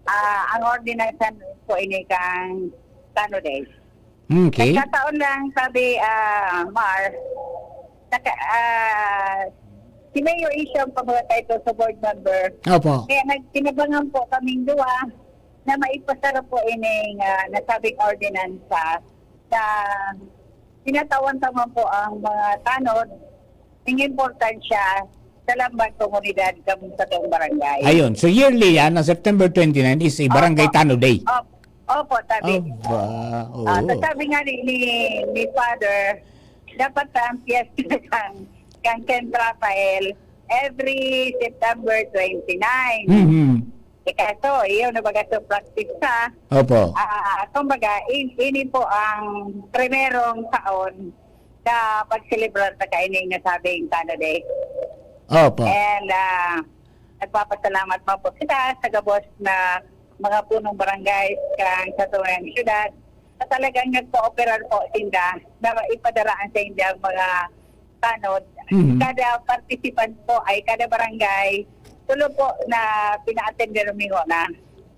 Ah, ang ordinansa po ini kang Tanod Day. Okay. Nagkataon lang, tabi, ah, Mar, naka-, ah, si Mayor Isyong pamulat ito sa board member. Opo. Kaya nagtinabangan po kaming duwa na maipasara po ining, ah, nasabing ordinansa na tinatawan-tawan po ang mga tanod, ang importansya sa lamang komunidad kan satong barangay. Ayun. So, yearly yan, na September twenty-nine is a Barangay Opo. Tanod Day. Opo. Opo, tabi. Aba, oo. Ah, so sabi nga ni, ni, ni Father, dapat ang piyesta kang, kang Saint Raphael every September twenty-nine. Mhm. Eh, kaso, iyon, nabaga sa practice ka. Opo. Ah, kumbaga, in-, ini po ang primerong taon na pagselebrar ta kaining nasabing Tanod Day. Opo. And, ah, nagpapasalamat man po kita sa gabos na mga punong barangay kan satong syudad na talagang nagkooperar po sinda na ipadara an saindang mga tanod Mhm. Kada participant po ay kada barangay, tulo po na pina-attend na lumingo na.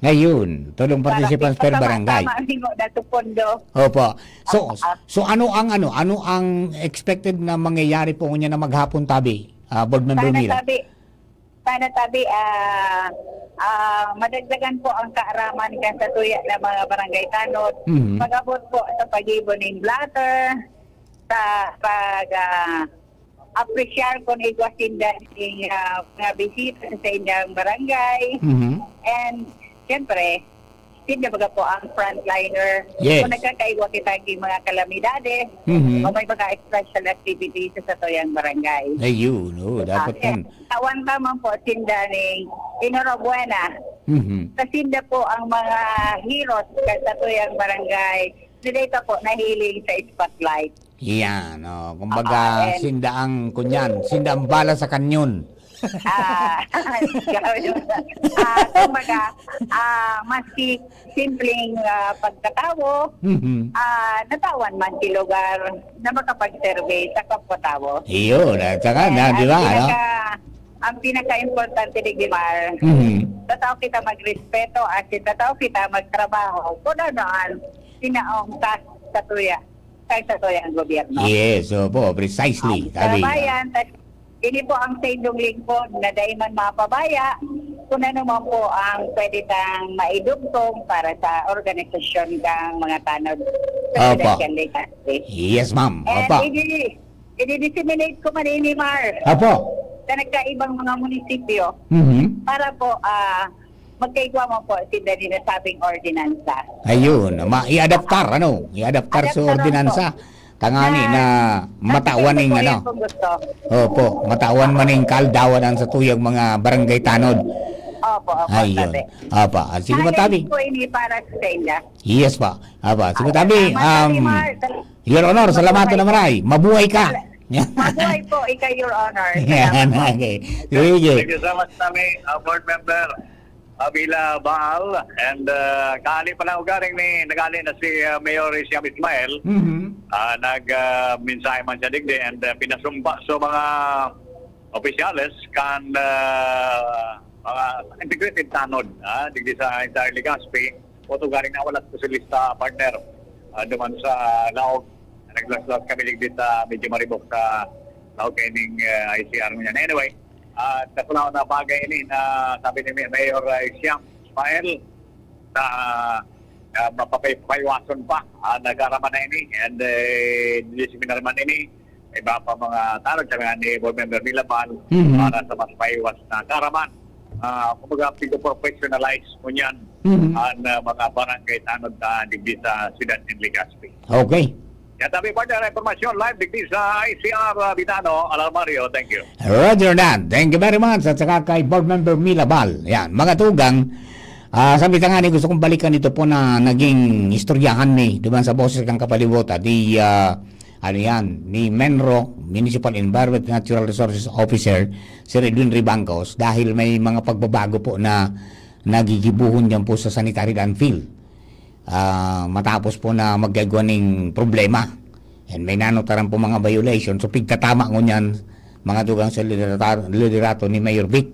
Ayun, tulong Para participants per barangay. Pagkatama-tama, lingo na sa pondo. Opo. So, Ah, ah. so ano ang ano, ano ang expected na mangyayari po ngunyan na maghapon tabi, ah, Board Member Sana Mila? tabi, sana tabi, ah, ah, madagdagan po ang kaaraman kan sa tuya na mga barangay tanod. Mhm. Pag-abot po sa pag-ibo ning blotter, sa pag, ah, apresyar kun igwa sinda ning, ah, mga bisita sa saindang barangay. Mhm. And, siyempre, sinda baga po ang frontliner. Yes. Kung nagkakaigwa kita king mga kalamidades, Mhm. o may mga special activities sa satuyang barangay. Ayun, oo, Ah, dapat yan. Tawan ka man po sinda ning enhorabuena. Mhm. Sa sinda po ang mga heroes sa satuyang barangay, na dito po nahiling sa spotlight. Yan, oh. Kumbaga, Ah, and sinda ang kunyan, sinda ang bala sa kanyon. Ah, ikaw yun. Ah, kumbaga, ah, maski simpleng, ah, pagkatawo, Mhm. ah, natawan man si lugar na makapagserve sa kapwa-tawo. Iyon, at saka And na, ang di ba, ano? pinaka-, ang pinaka-importante, Digimar, Mhm. sa tao kita magrespeto at sa tao kita magtrabaho. Kung ano ang sinaong task sa tuya, kay sa tuyang gobyerno. Yes, opo, precisely, Ang sabi. Kabayan, tas ini po ang saindong lingkod na dai man mapabaya kung ano man po ang pwede tang maidugtong para sa organisasyon kang mga tanod sa Opo. Presidential Legacy. Yes, ma'am. And Opo. i-, i-disseminate ko man ini, Mar, Opo. sa nagkaibang mga munisipyo Mhm. para po, ah, magkaigwa man po sinda nin nasabing ordinansa. Ayun, ma-, i-adaptar, ano? I-adaptar sa Adaptaron ordinansa. po. Tangani Na, na matawan ning, ano? Kung gusto. Opo, matawan man ning kaldawan ang satuyang mga barangay tanod. Opo, opo, Ayun. tabi. Opo, ah, sige, Challenge matabi. po ini para sa inyo. Yes, pa. Opo, sige, Opo, matabi. salamat, Um, Marimar. Your Honor, salamat Mabuhay. na maray. Mabuhay ka. Mabuhay po, ika, Your Honor. Yan, Salamat po. okay. Sige. Thank you so much, Tami, uh, board member, uh, Mila Baal, and, uh, kaali pa lang ugaring ni, nag-ali na si, uh, Mayor Siam Ismael. Mhm. Uh, nag, uh, mensahe man siya digdi and, uh, pinasumpa sa mga opisyales kan, uh, mga integrated tanod, ah, digdi sa entire Legazpi. Oto garing nawalat ko sa lista, partner. Ah, duman sa laog, naglaslas kami digdi sa medyo maribok sa laog kaining, ah, I C R ngunyan. Anyway, ah, dakula na bagay ini na sabi ni Mayor, ah, Siam Ismael na, ah, mapapay-, papaywason pa. Ah, nagaraman na ini and, eh, diseminar man ini. Iba pa mga tanod, sabi nga ni Board Member Milabal, Mhm. para sa mas maiwas na karaman. Ah, kumbaga, pigo-professionalize mo niyan Mhm. ang, ah, mga barangay tanod na digdi sa siyudad ng Legazpi. Okay. Yan, tabi, partner, ang impormasyon live digdi sa I C R, ah, Bitano, Alarmario. Thank you. Roger that. Thank you very much. At saka kay Board Member Milabal. Yan, mga tugang, ah, sabi ka nga ni, gusto kong balikan ito po na naging istoryahan ni, di ba, sa Boses kang Kapalibutan, di, ah, ano yan, ni Menro, Municipal Environment and Natural Resources Officer, Sir Edwin Ribangcos, dahil may mga pagbabago po na nagigibuhon diyan po sa sanitary landfill. Ah, matapos po na magkaigwa ning problema. And may nanutaran po mga violation. So, pigtatama ngunyan, mga tugang sa liderato, liderato ni Mayor Vic.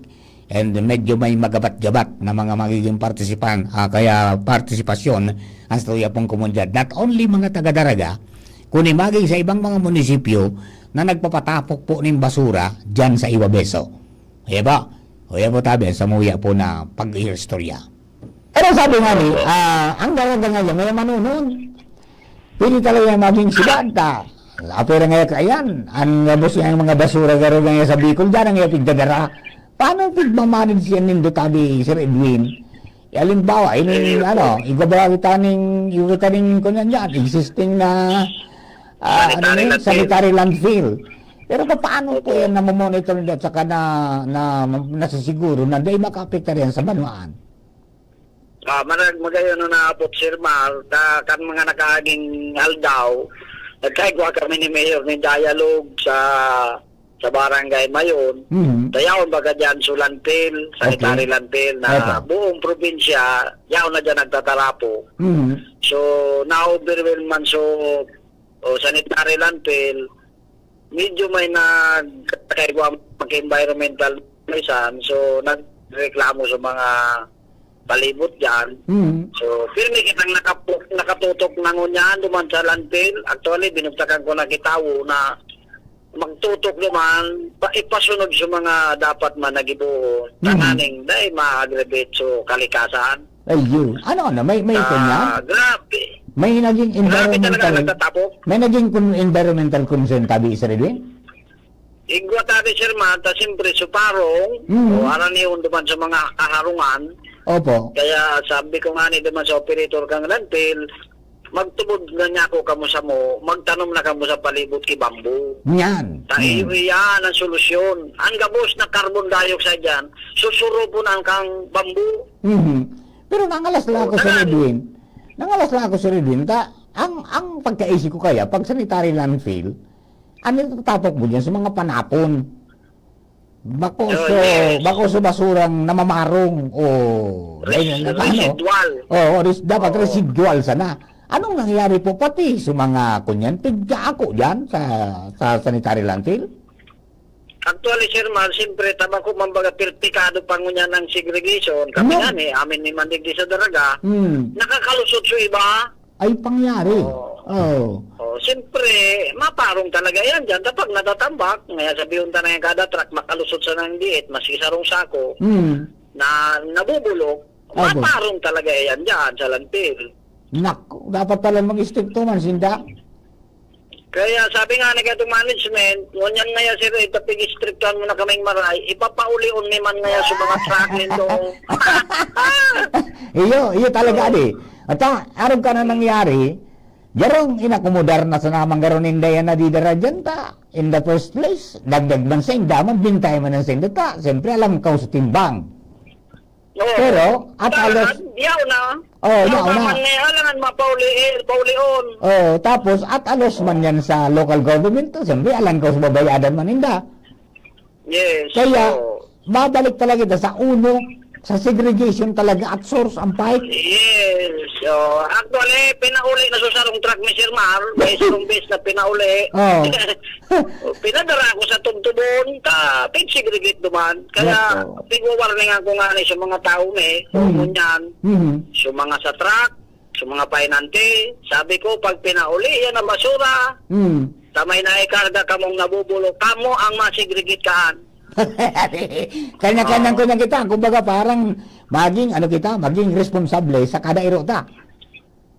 And medyo may magabat-gabat na mga magiging partisipan, ah, kaya partisipasyon ang sa tuya pong komunidad. Not only mga taga Daraga, kundi maging sa ibang mga munisipyo na nagpapatapok po ng basura dyan sa Iwabeso. Kaya ba? Kaya po tabi, sa muya po na pag-iistorya. Pero sabi nga ni, ah, ang Daraga ngayon, may manunon. Pili talaga yung maging sibad, ta. Apera nga kaiyan, ang gabos nga yung mga basura garo nga sa Bicol, dyan ang iyapigdadara. Paano pigmamanage yan nindo, tabi, Sir Edwin? E, halimbawa, in, Eh, ano, igwa kita ning, igwa kita ning, kunyan dyan, existing na, ah, ano Sanitary yun? landfill. Sanitary landfill. Pero paano po Opo. yan namomonitor nila at saka na, na, nasisiguro na di makaapektar yan sa banwaan? Ah, manag-, magayon na naabot, Sir Mar, ta-, kan mga nakaaging aldaw, nagkaigwa kami ni Mayor ni dialogue sa, sa Barangay Mayon. Mhm. Dayaon baga dyan, so landfill, sanitary Okay. landfill na Eto. buong probinsya, yaon na dyan nagtatarapo. Mhm. So, na-overwhelm man, so, o sanitary landfill, medyo may nagkakaigwa mag-environmental minsan. So, nagreklamo sa mga palibot dyan. Mm. So, pirmi kitang nakapu-, nakatutok na ngunyan duman sa landfill. Actually, binugtakan ko na kitawo na magtutok naman, pa, ipasunod sa mga dapat man na gibohon. Mm. Tanganing dai ma-aggravate so kalikasan. Ayun. Ano, ano, may, may Ah, kanya? Grabe. May naging Grabe talaga environmental, nagtatapok. May naging kun-, environmental concern tabi, Sir Edwin? Igwa tabi, Sir Matt, ta siyempre, suparong, Mm. o aranihon duman sa mga kaharungan. Opo. Kaya sabi ko nga ni duman sa operator kang landfill, "Magtubod na niya ako kamo samo, magtanom na kamo sa palibot ki bamboo." Yan. Ta Mm. iyo iyan ang solusyon. Ang gabos na carbon dioxide yan, susurupon ang kang bamboo. Mhm. Pero nangalas lang Oh, ako, Sir tangan. Edwin. Nangalas lang ako, Sir Edwin. Ta, ang, ang pagkaisip ko kaya, pag sanitary landfill, ano, tapok mo dyan sa mga panapon? Bako Oh, so, yes. bako so basurang namamarong o Res-, ano, residual. Oo, res-, dapat Oo. residual sana. Anong nangyayari po pati sa mga kunyan? Tigka ako dyan sa, sa sanitary landfill? Actually, Sir Mar, siyempre, tama ko, mambaga, perpikado pa ngunyan ang segregation. Kami No. nga ni, amin ni Mandigdi sa Daraga, Hmm. nakakalusot sa iba. Ay, pangyari. Oo. Oo. Oh, siyempre, maparong talaga yan dyan. Kapag natatambak, ngaya sabihon ta na yan kada truck, makalusot sa nang diit, maski sarong sako, Hmm. na nabubulok, Opo. maparong talaga yan dyan sa landfill. Naku, dapat pala mag-istrikto man, sinda. Kaya sabi nga ni katong management, ngunyan ngaya, sir, itapig-istriktuhan mo na kaming maray, ipapaulion mi man ngaya sa mga truck nindo. Iyo, iyo talaga, Oo. di. At, ah, arog ka na nangyari, garong inakomodar na sa namang garo ninda yan na didara dyan ta. In the first place, dagdag man sa inda, man, bintay man ang sa inda ta. Siyempre, alam ka sa timbang. Oo. Pero, at Saan? alos Yaw na. Oo, Yaw yaw na. Man, eh, alangan mapauli, eh, paulion. Oo, tapos, at alos man yan sa local government, to, siyempre, alang ka sa babayadan man ninda. Yes. Kaya, Oo. babalik talaga kita sa uno, sa segregation talaga at source ang fight. Yes. So, actually, pinauli na sa sarong truck ni Sir Mar. May sarong base na pinauli. Oo. Pinadara ako sa Tugtubon, ta, pig-segregate duman. Kaya, Yes, oo. pigwa-warning ako nga ni sa mga tao ni, Mm. ngunyan, Mhm. sa mga sa truck, sa mga pahinante, sabi ko, pag pinauli yan ang basura, Mm. ta may naikarga kamong nabubulok, kamo ang masegregate kaan. Kanya-kanyang Oo. kunyang kita. Kumbaga, parang maging, ano kita, maging responsable sa kada iro ta.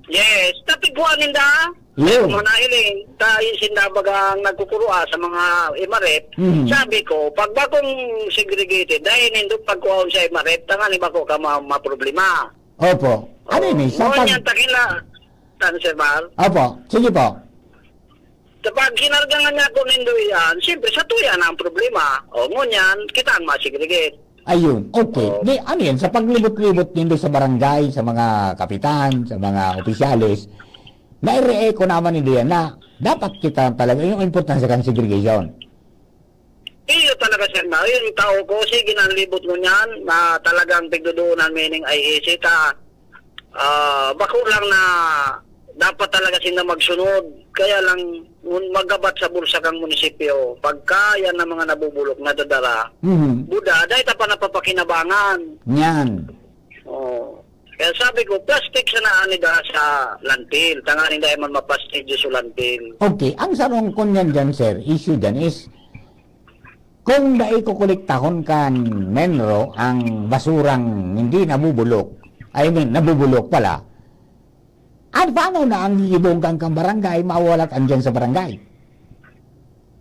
Yes, tapigwa ninda. Yun. Kung manahiling, tayo sinda bagang nagkukurua sa mga imarep. Mhm. Sabi ko, pag bakong segregated, dahil nindot pagkuhaon sa imarep, tangan iba ko ka ma-, maproblema. Opo. Ano Oh, yun eh? Sa ngunyan, pag- takila, tan, Sir Mar? Opo. Sige po. Kapag kinarga nga niya ako nindo iyan, siyempre, sa tuya na ang problema. O, ngunyan, kita ang masegregate. Ayun, okay. Oo. Di, ano yan, sa paglibot-libot nindo sa barangay, sa mga kapitan, sa mga opisyales, nai-re-echo naman nindo yan na dapat kita talaga, yung importansya kan segregation. Iyo talaga, sir, na yung tao ko, sige na ang libot mo niyan, na talagang pigduduunan, meaning I A C ta. Ah, bako lang na dapat talaga sila magsunod. Kaya lang, un-, magabat sa bulsa kang munisipyo. Pagka yan ang mga nabubulok, nadadara, Mhm. buda, dahil ta pa napapakinabangan. Yan. Oh. Kaya sabi ko, plastic sana ani da sa landfill. Tanganing dahil man mapastidyo sa landfill. Okay, ang sarong kunyan dyan, sir, issue dyan is, kung dai kokolektahon kan MENRO ang basurang hindi nabubulok, I mean, nabubulok pala, at paano na ang gigibong kang, kang barangay, mawalat andyan sa barangay?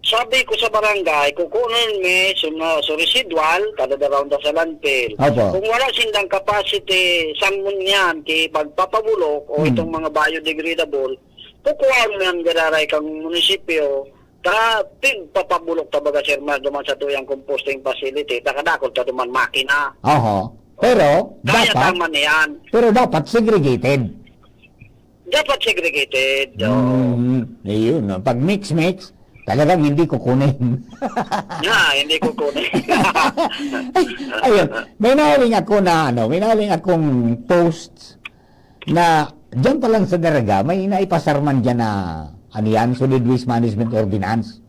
Sabi ko sa barangay, kukunin mi sa mga, sa residual, kada daw ta sa landfill. Opo. Kung wala sindang capacity, sangon yan, ki pagpapabulok o Hmm. itong mga biodegradable, kukuha mo yan gararay kang munisipyo, ta pigpapabulok ta baga, sir, mas duman sa tuyang composting facility, ta kadakol ta duman makina. Oho. Pero, Kaya dapat, tama na yan. pero dapat segregated. Dapat segregated, oo. Mm, ayun, no? Pag mix-mix, talagang hindi kukunin. Na, hindi kukunin. Ayun, may nahuling ako na, ano, may nahuling akong post na diyan pa lang sa Daraga, may naipasar man diyan na, ano yan, solid waste management ordinance.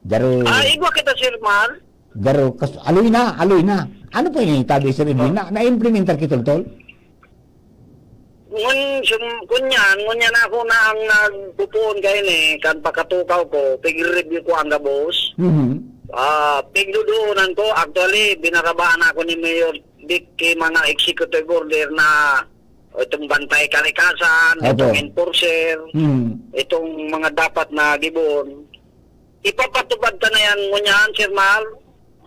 Garo, Ah, igwa kita, Sir Mar. Garo, kas-, aloy na, aloy na. Ano po ini, tabi, Sir Edwin? Oh. Na, na-implementar ki toltol? Ngun, sum-, kunyan, ngunyan ako na ang nagpupuon kaini, kan pakatukaw ko, pig-review ko ang gabos. Mhm. Ah, pigdodoonan ko, actually, binarabaan ako ni Mayor Dick ki mga executive order na itong bantay kalikasan, Opo. itong enforcer, Mhm. itong mga dapat na gibon. Ipapatupad ta na yan ngunyan, Sir Mar.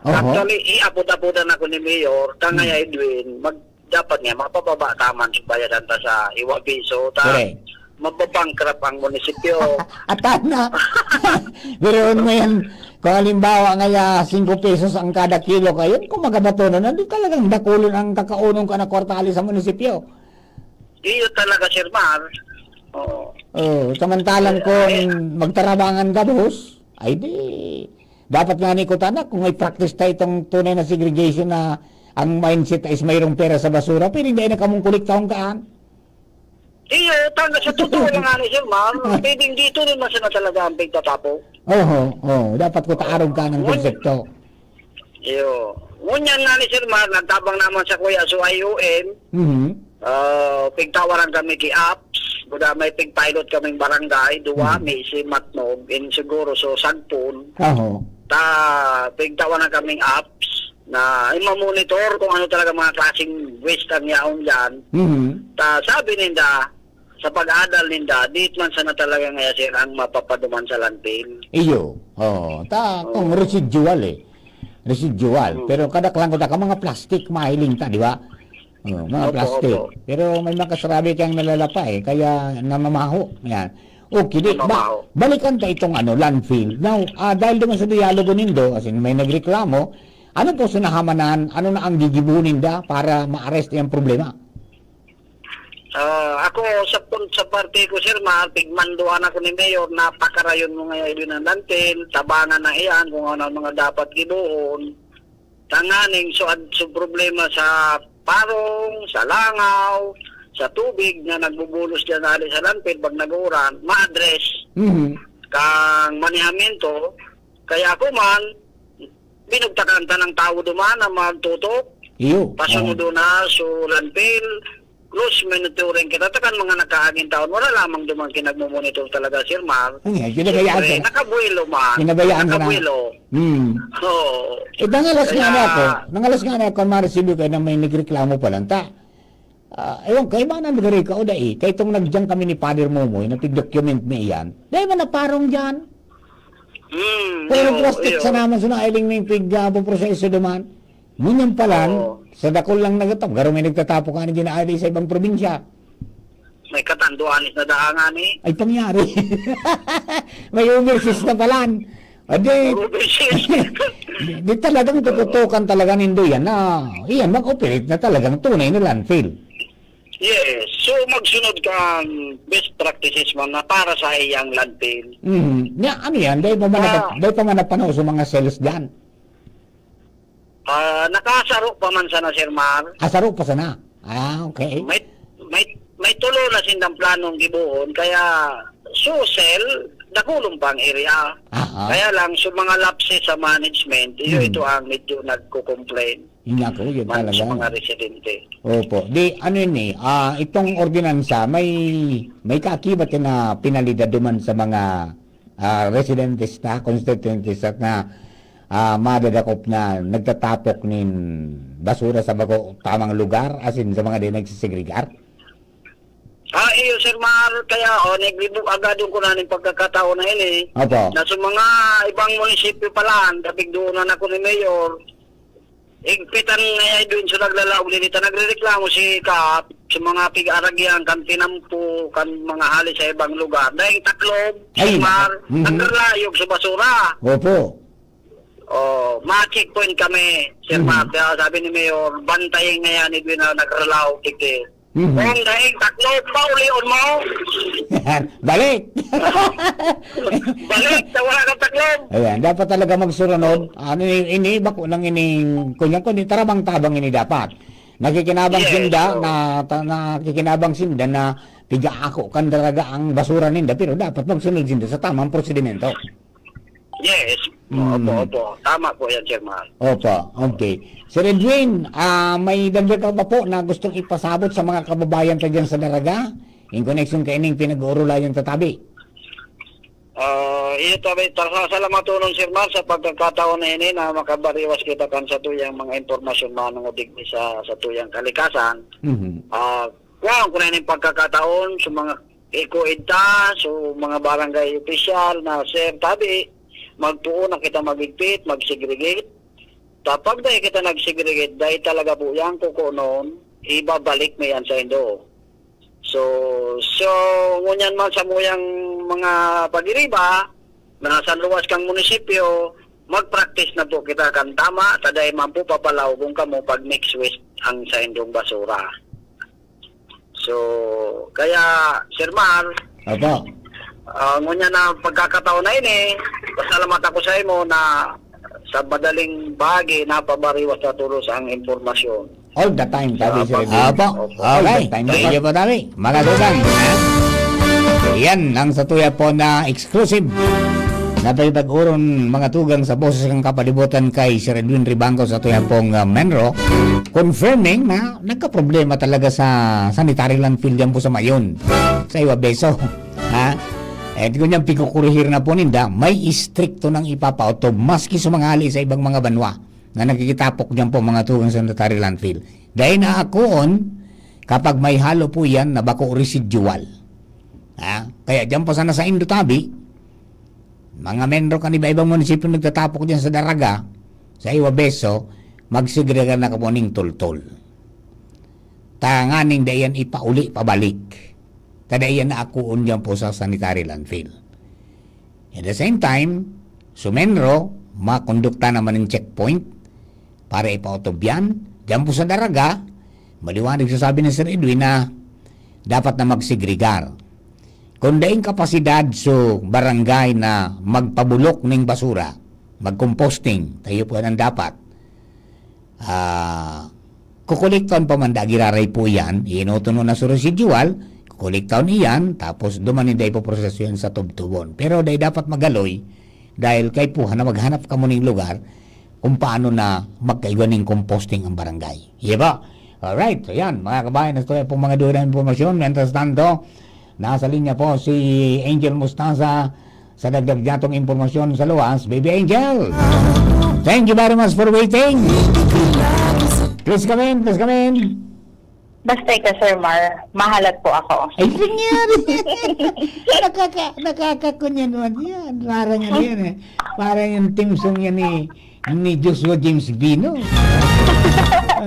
Oho. Actually, iapod-apodan ako ni Mayor, tangaya Hmm. Edwin, mag-, dapat nga, mapababa ta man sa bayadan ta sa iwa piso, ta Correct. mababankrupt ang munisipyo. Atan na. Pero ngayon, kung halimbawa ngaya, singko pesos ang kada kilo, kayon, kung magabato na, nandun talagang dakulon ang kakaunon ka na kwartali sa munisipyo. Iyo talaga, Sir Mar. Oo. Oh, samantalang Eh, kung eh. magtarabangan gabos, ay di, dapat nga ni kutana, kung may practice tayo itong tunay na segregation na ang mindset is mayroong pera sa basura, pwede dahil na kamong kolektahon kaan. Iyo, tanga sa totoo lang nga ni Sir Mar, pwedeng dito rin man sana talaga ang pagtatapo. Oho, oh, dapat ko taarog ka ng Ngun-, konsepto. Iyo. Ngunyan nga ni Sir Mar, nagtabang naman sa kuya, so I O M, Mhm. ah, pigtawaran kami ki apps, buda may pigpilot kaming barangay, duwa, Mhm. may si Matnog, in siguro, so Sagpon. Aho. Ta, pigtawaran kaming apps na imamonitor kung ano talaga mga klaseng waste ang yaon dyan. Mhm. Ta, sabi ninda, sa pag-adal ninda, di man sana talaga ngaya, sir, ang mapapaduman sa landfill. Iyo. Oo. Ta, Oo. kung residual eh. Residual. Mm. Pero kadaklan ko ta ka mga plastic, mahiling ta, di ba? Oh, mga Opo, plastic. opo. Pero may mga kasarabi kayang nalalapa eh, kaya namamaho. Yan. Okay, di, ba, Namamaho. balikan ta itong ano, landfill. Now, ah, dahil doon sa dialogo nindo, as in, may nagreklamo, ano po sa nahamanan, ano na ang gigibuhon ninda para ma-arrest yung problema? Ah, ako, sa pun-, sa parte ko, Sir Mar, pigmanduan ako ni Mayor, napakarayon mo ngayon yun ang landfill, tabangan na iyan kung ano ang mga dapat gibohon. Tanganing suad sa problema sa parong, sa langaw, sa tubig na nagbubulos dyan hali sa landfill pag nag-uuran, ma-address Mhm. kang manehamento. Kaya ako man, binugtakan ta ng tao duman na magtutok. Iyo. Pasunod Oo. na, so, landfill, close monitoring kita. Takan mga nakaaging taon, wala lamang duman kinagmomonitor talaga, Sir Mar. Ano yan? Pinabayaan Siyempre, sana. nakabuelo man. Pinabayaan sana. Nakabuelo. Hmm. Oo. Eh, nangalas nga Kaya na ako. Nangalas nga na ako, ma-receive ko na may nagreklamo pa lang ta. Ah, ewan ko, iba na nagari ka o dai. Kaya itong nagdiyan kami ni Father Momoy, na pig-document mi iyan. Dai man naparong diyan. Hmm, Pero iyo, plastic iyo. sa naman, so nailing may pig, ah, proseso duman. Ngunyan pa lang, Oo. sa dakul lang nagtatapo, garo may nagtatapo ka na dyan na sa ibang probinsya. May katanduanis na daangan eh. Ay, pangyari. May overseas na palan. Adi, Overseas. di, di talagang tututukan talaga nindo yan na, iyan, mag-operate na talagang tunay na landfill. Yes. So, magsunod kang best practices man na para sa iyang landfill. Mhm. Nya, ano yan? Dahil pa man Ah. napa-, dahil pa man napanaw sa mga sales dyan? Ah, nakasaro pa man sana, Sir Mar. Ah, saro pa sana? Ah, okay. May, may, may tulo na sindang planong gibohon, kaya so sell, dakulon pa ang area. Aha. Kaya lang, so mga lapses sa management, iyo Hmm. ito ang medyo nagko-complain Yun nga po, yun man talaga. sa mga residente. Opo. Di, ano yun eh, ah, itong ordinansa, may, may kaakibat yun na penalidad duman sa mga, ah, residentes ta, constituentes at na, ah, madadakop na nagtatapok nin basura sa bago tamang lugar, as in, sa mga di nagsisegregar? Ah, iyo, Sir Mar, kaya, oh, nagribu-, agadon ko na ning pagkakataon na ini. Opo. Na sa mga ibang munisipyo pa lang, kapigdoonan ako ni Mayor, higpitan na yan doon sa naglalaog din ito. Nagrereklamo si Kap sa mga pig-aragyan, kan tinampo, kan mga hali sa ibang lugar. Dahil Taclob, Ay, Sir Mar, mhm. naglalayog sa basura. Opo. Oh, ma-checkpoint kami, Sir Mhm. Mar. Kaya sabi ni Mayor, bantayin nga yan, Edwin, na nagralaw, tigdi. Mhm. Kung dahil Taclob, paulion mo. Balik! Balik, sa wala kang Taclob. Ayan, dapat talaga magsurunod. Ano ini, ini, bako lang ini, kunyang kundi, tarabang-tabang ini dapat. Nakikinabang Yes, sinda, oo. na, ta-, nakikinabang sinda na piga ako kan talaga ang basura ninda, pero dapat magsunod sinda sa tamang prosedimento. Yes. Opo, Mm. opo. Tama po yan, Sir Mar. Opo, okay. Sir Edwin, ah, may dagdag ka pa po na gustong ipasabot sa mga kababayan ta dyan sa Daraga in connection kaining pinag-uurulayan ta tabi? Ah, iyo tabi, ta-, sa-, salamatonon, Sir Mar, sa pagkakataon na ini na makabariwas kita kan satuyang mga impormasyon manungod digdi sa satuyang kalikasan. Mhm. Ah, kuhaon ko na ining pagkakataon sa mga ikuid ta, so mga barangay opisyal na, sir, tabi, magpoon na kita maghigpit, mag-segregate. Ta pag dai kita nag-segregate, dai talaga po yan kukunon, ibabalik mo yan sa indo. So, so, ngunyan man sa muyang mga pagiriba, na sa luwas kang munisipyo, mag-practice na po kita kan tama, ta dai man po papalaogon kamo pag mix waste ang sa indong basura. So, kaya, Sir Mar, Opo. ah, ngunyan na pagkakataon na ini, pasalamat ako sa imo na sa madaling bahagi, napabariwas na tulos ang impormasyon. All the time, tabi, Sir Edwin. Opo. Opo. All the Okay. time. Thank you po, tabi. Mga tugang, ha? Yan ang satuya po na exclusive na pag-uron, mga tugang, sa boses ng kapalibutan kay Sir Edwin Ribango sa tuya pong, ah, Menro. Confirming na nagkaproblema talaga sa sanitary landfill dyan po sa Mayon, sa Iwabeso. Ha? Eh, di ko niyan pikukurihir na po ninda, may istrikto nang ipapaotob maski sa mga hali sa ibang mga banwa na nakikitapok diyan po, mga tugang, sa sanitary landfill. Dahil naakoon, kapag may halo po yan na bako residual. Ha? Kaya diyan po sana sa Indotabi, mga menro kan iba-ibang munisipyo nagtatapok diyan sa Daraga, sa Iwabeso, magsigregar na kamo ning toltol. Tanganing dai yan ipauli pabalik. Ta dai yan naakoon diyan po sa sanitary landfill. At the same time, sumenro, makondukta naman ng checkpoint para ipaotob yan. Diyan po sa Daraga, maliwanag sa sabi ni Sir Edwin na dapat na magsegregar. Kung daing kapasidad so barangay na magpabulok ning basura, mag-composting, tayo po yan ang dapat. Ah, kukolektaon pa man da giraray po iyan, iinoton na sa residual, kukolektaon iyan, tapos duman ninda ipoproseso yan sa tubtubon. Pero dai dapat magaloy, dahil kaipuhan na maghanap kamo ning lugar kung paano na magkaigwa ning composting ang barangay. Iya ba? Alright, so yan, mga kabayan, na ito pong mga duda na impormasyon. Mientras tanto, nasa linya po si Angel Mostaza sa dagdag niyatong impormasyon sa luwas. Baby Angel, thank you very much for waiting. Please come in, please come in. Basta ikaw, Sir Mar, mahalat po ako. Ay, nangyari. Nakaka-, nakakakunyan naman yan. Parang ano yan eh. Parang yung theme song yan ni, ni Joshua James Vino.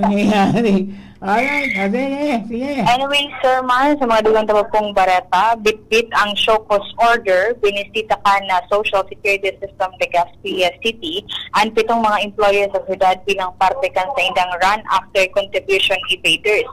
Nangyayari. Alright, o, sige, sige. Anyway, Sir Mar, sa mga dugang taba pong bareta, bitbit ang show cause order, binisita kan Social Security System Legazpi City an pitong mga employer sa syudad bilang parte kan saindang run after contribution evaders.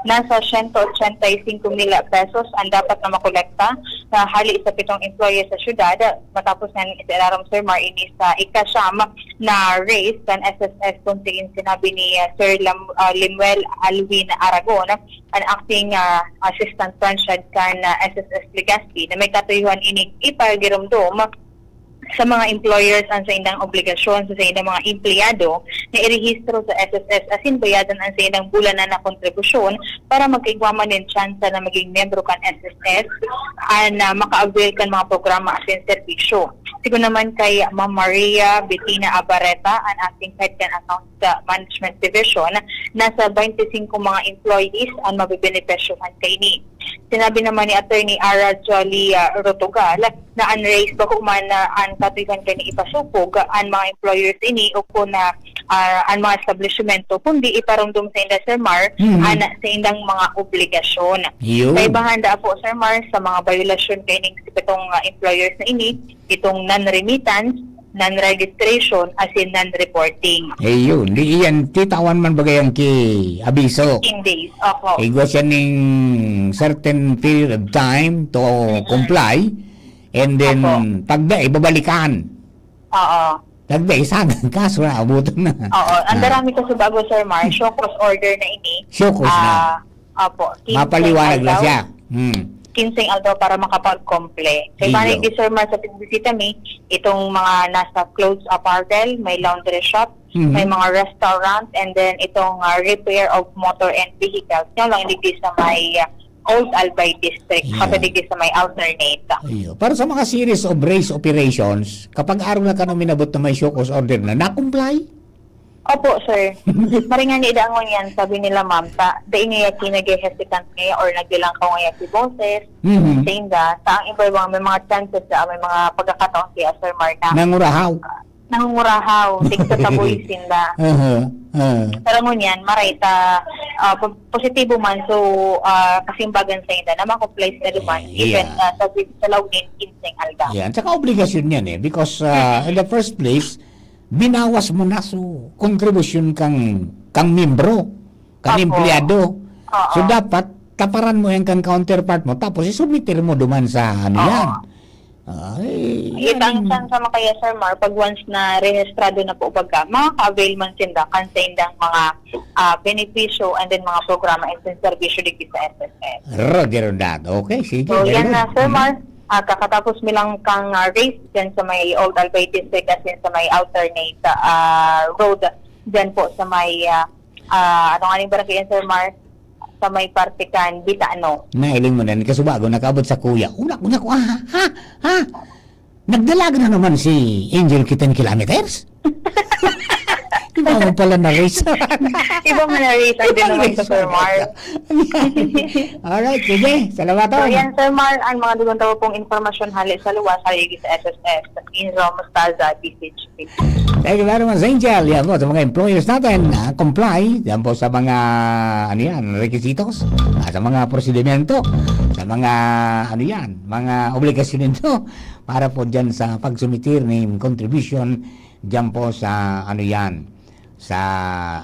Nasa siyento ochenta y singko mil pesos ang dapat na makolekta sa hali sa pitong employer sa syudad, matapos nga ni sa ilarom, Sir Mar, ini sa ikasyam na raise kan S S S, kung tiin sinabi ni, ah, Sir Lam-, ah, Lemuel Alwin Aragon, an acting, ah, assistant branch head kan, ah, S S S Legazpi, na may katuyuhan ining ipagiromdom sa mga employers an saindang obligasyon sa saindang mga empleyado na irehistro sa S S S asin bayadan an saindang bulanan na kontribusyon para magkaigwa man nin tsansa na maging miyembro kan S S S an, ah, maka-avail kan mga programa asin serbisyo. Sigon naman kay Ma'am Maria Bettina Abareta, an acting head kan Accounts Management Division, nasa twenty-five mga employees an mabebenepisyohan kaini. Sinabi naman ni Attorney Ara Jolly, ah, Rotogal na an raise bako man na an katuyohan kaini ipasupog an mga employers ini o kun, ah, ah, an mga establishmento, kundi iparomdom sa inda, Sir Mar, Mhm. an saindang mga obligasyon. Yun. Sa ibang handa po, Sir Mar, sa mga bayolasyon kaining pitong, ah, employers na ini, itong non-remittance, non-registration, asin non-reporting. Eh, yun. Di iyan, titawan man bagay ang ki abiso. Fifteen days. Opo. Igwa siya ning certain period of time to Mm-mm. comply. And then, Opo. pag da, ibabalikan. Oo. Pag da, isagang kaso na, abutan na. Oo. Ang Ah. darami kasi bago, Sir Mar, show cause order na ini. Show cause na. Ah, opo. Quince Mapaliwanag lang araw. siya. Hmm. kinseng aldaw para makapag-komple. Kay Iyo. Balik di, Sir Mar, sa pagbisita mi, itong mga nasa clothes apparel, may laundry shop, Mhm. may mga restaurant, and then itong, ah, repair of motor and vehicles. Yan lang digdi sa may, ah, Old Albay District, Yan. Pati digdi sa may alternate. Iyo. Para sa mga series of race operations, kapag araw na kano minabot na may show cause order na, na-comply? Opo, sir. Maringan ni dangon yan, sabi nila, ma'am, ta, dai niya kinagay hesitant niya or naglilangkaw niya si boses. Mhm. Sa inda, ta ang iba-iba, may mga chances na, may mga pagkakataon kaya, Sir Mar, na Nangurahaw. Nangungurahaw, tigtataboy sinda. Aha, ah. Pero ngunyan, maray ta, ah, po-, positibo man, so, ah, kasimbagan sa inda na ma-comply sila duman, Ay, even, yeah. ah, sa, sa laog nin kinseng aldaw. Yeah, at saka obligasyon yan eh, because, ah, Mm. in the first place, binawas mo na, so, kontribusyon kang, kang membro, kang Apo. empleyado. Oo. So, dapat, taparan mo yan kang counterpart mo, tapos isubmitir mo duman sa, ano Oo. yan. Ay, Ito ang yan. San sa makaya, Sir Mar, pag once na rehistrado na po baga, makaka-avail man sinda kan sa indang mga, ah, benepisyo and then mga programa and serbisyo digdi sa S S S. Roger on that. Okay, sige, So, very yan good. na, Sir Mhm. Mar. Ah, kakatapos mi lang kang, ah, race dyan sa may Old Albay District as in sa may alternate, ah, road dyan po sa may, ah, ah, ano nga ning barangay yan, Sir Mar? Sa may parte kan Bitano. Nahiling mo na, kasubago, nakaabot sa kuya. Una, una ko, ah, ha? Ha? Nagdalag na naman si Angel Kitan Kilometers? Iba mo pala na race. Iba mo na race, ang Ibang din naman race sa Sir pala Mar. siya. Alright, sige. Salamat, So, Tom. yan, Sir Mar, ang mga dugang tao pong impormasyon hali sa luwas, hali sa S S S, Inzo Mostaza, D H P. Thank you very much, Angel. Yan po, sa mga employers natin, ah, comply. Yan po sa mga, ano yan, requisitos, ah, sa mga prosedimento, sa mga, ano yan, mga obligasyon ninyo para po dyan sa pagsumitir ng contribution dyan po sa, ano yan, sa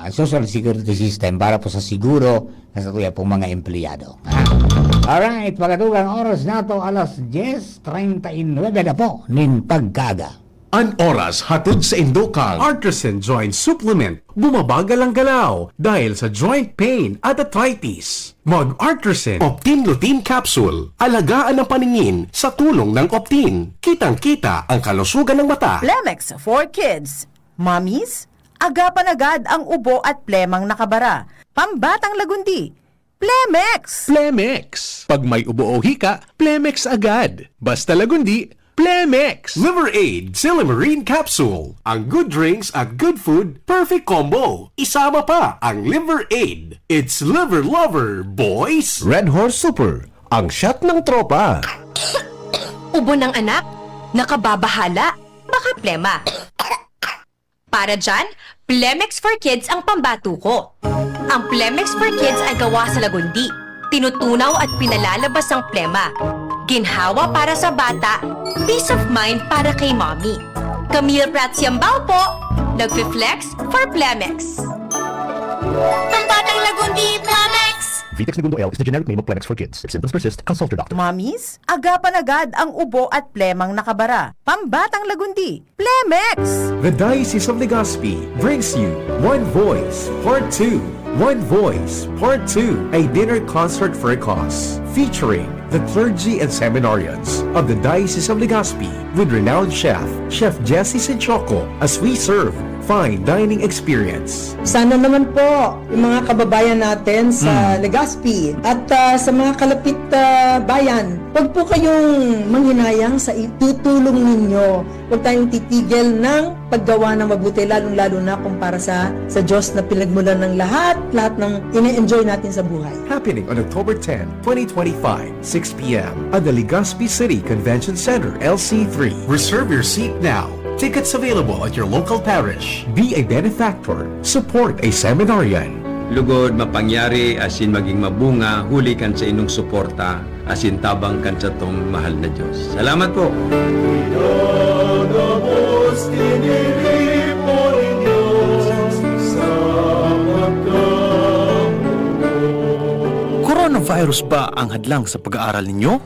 Social Security System para po sa siguro na sa tuya pong mga empleyado. Ah. Alright, pagkatugang oras na to, alas diyes treinta y nueve na po nin pagkaaga. An oras hatod sa indo kan Artisan Joint Supplement. Bumabagal ang galaw dahil sa joint pain at arthritis. Mag Artisan Optin Lutein Capsule. Alagaan ang paningin sa tulong ng Optin. Kitang-kita ang kalusugan ng mata. Plemex for Kids. Mommies, agapan agad ang ubo at plemang nakabara. Pambatang lagundi, Plemex! Plemex. Pag may ubo o hika, Plemex agad. Basta lagundi, Plemex. Liver Aid Silymarin Capsule. Ang good drinks at good food, perfect combo. Isama pa ang Liver Aid. It's Liver Lover, boys! Red Horse Super, ang shot ng tropa. Ubo ng anak, nakababahala, baka plema. Para dyan, Plemex for Kids ang pambato ko. Ang Plemex for Kids ay gawa sa lagundi, tinutunaw at pinalalabas ang plema. Ginhawa para sa bata, peace of mind para kay mommy. Camille Prats Yambao po, nagfi-flex for Plemex. Pambatang lagundi, Plemex! Vitex Negundo L is the generic name of Plemex for Kids. If symptoms persist, consult your doctor. Mommies, agapan agad ang ubo at plemang nakabara. Pambatang lagundi, Plemex! The Diocese of Legazpi brings you One Voice, Part two. One Voice, Part two, a dinner concert for a cause, featuring the clergy and seminarians of the Diocese of Legazpi with renowned chef, Chef Jesse Sichoco, as we serve fine dining experience. Sana naman po, yung mga kababayan natin sa Mm. Legazpi at, ah, sa mga kalapit, ah, bayan, wag po kayong manghinayang sa itutulong ninyo. Huwag tayong titigil ng paggawa ng mabuti, lalong-lalo na kung para sa, sa Diyos na pinagmulan ng lahat, lahat ng ine-enjoy natin sa buhay. Happening on October ten, twenty twenty-five, six p m at the Legazpi City Convention Center, L C three. Reserve your seat now. Tickets available at your local parish. Be a benefactor. Support a seminarian. Lugod, mapangyari, asin maging mabunga, huli kan sa inong suporta, asin tabang kan satong mahal na Diyos. Salamat po! Pinagabos, tiniripo nin Diyos sa pagkamugot. Coronavirus ba ang hadlang sa pag-aaral ninyo?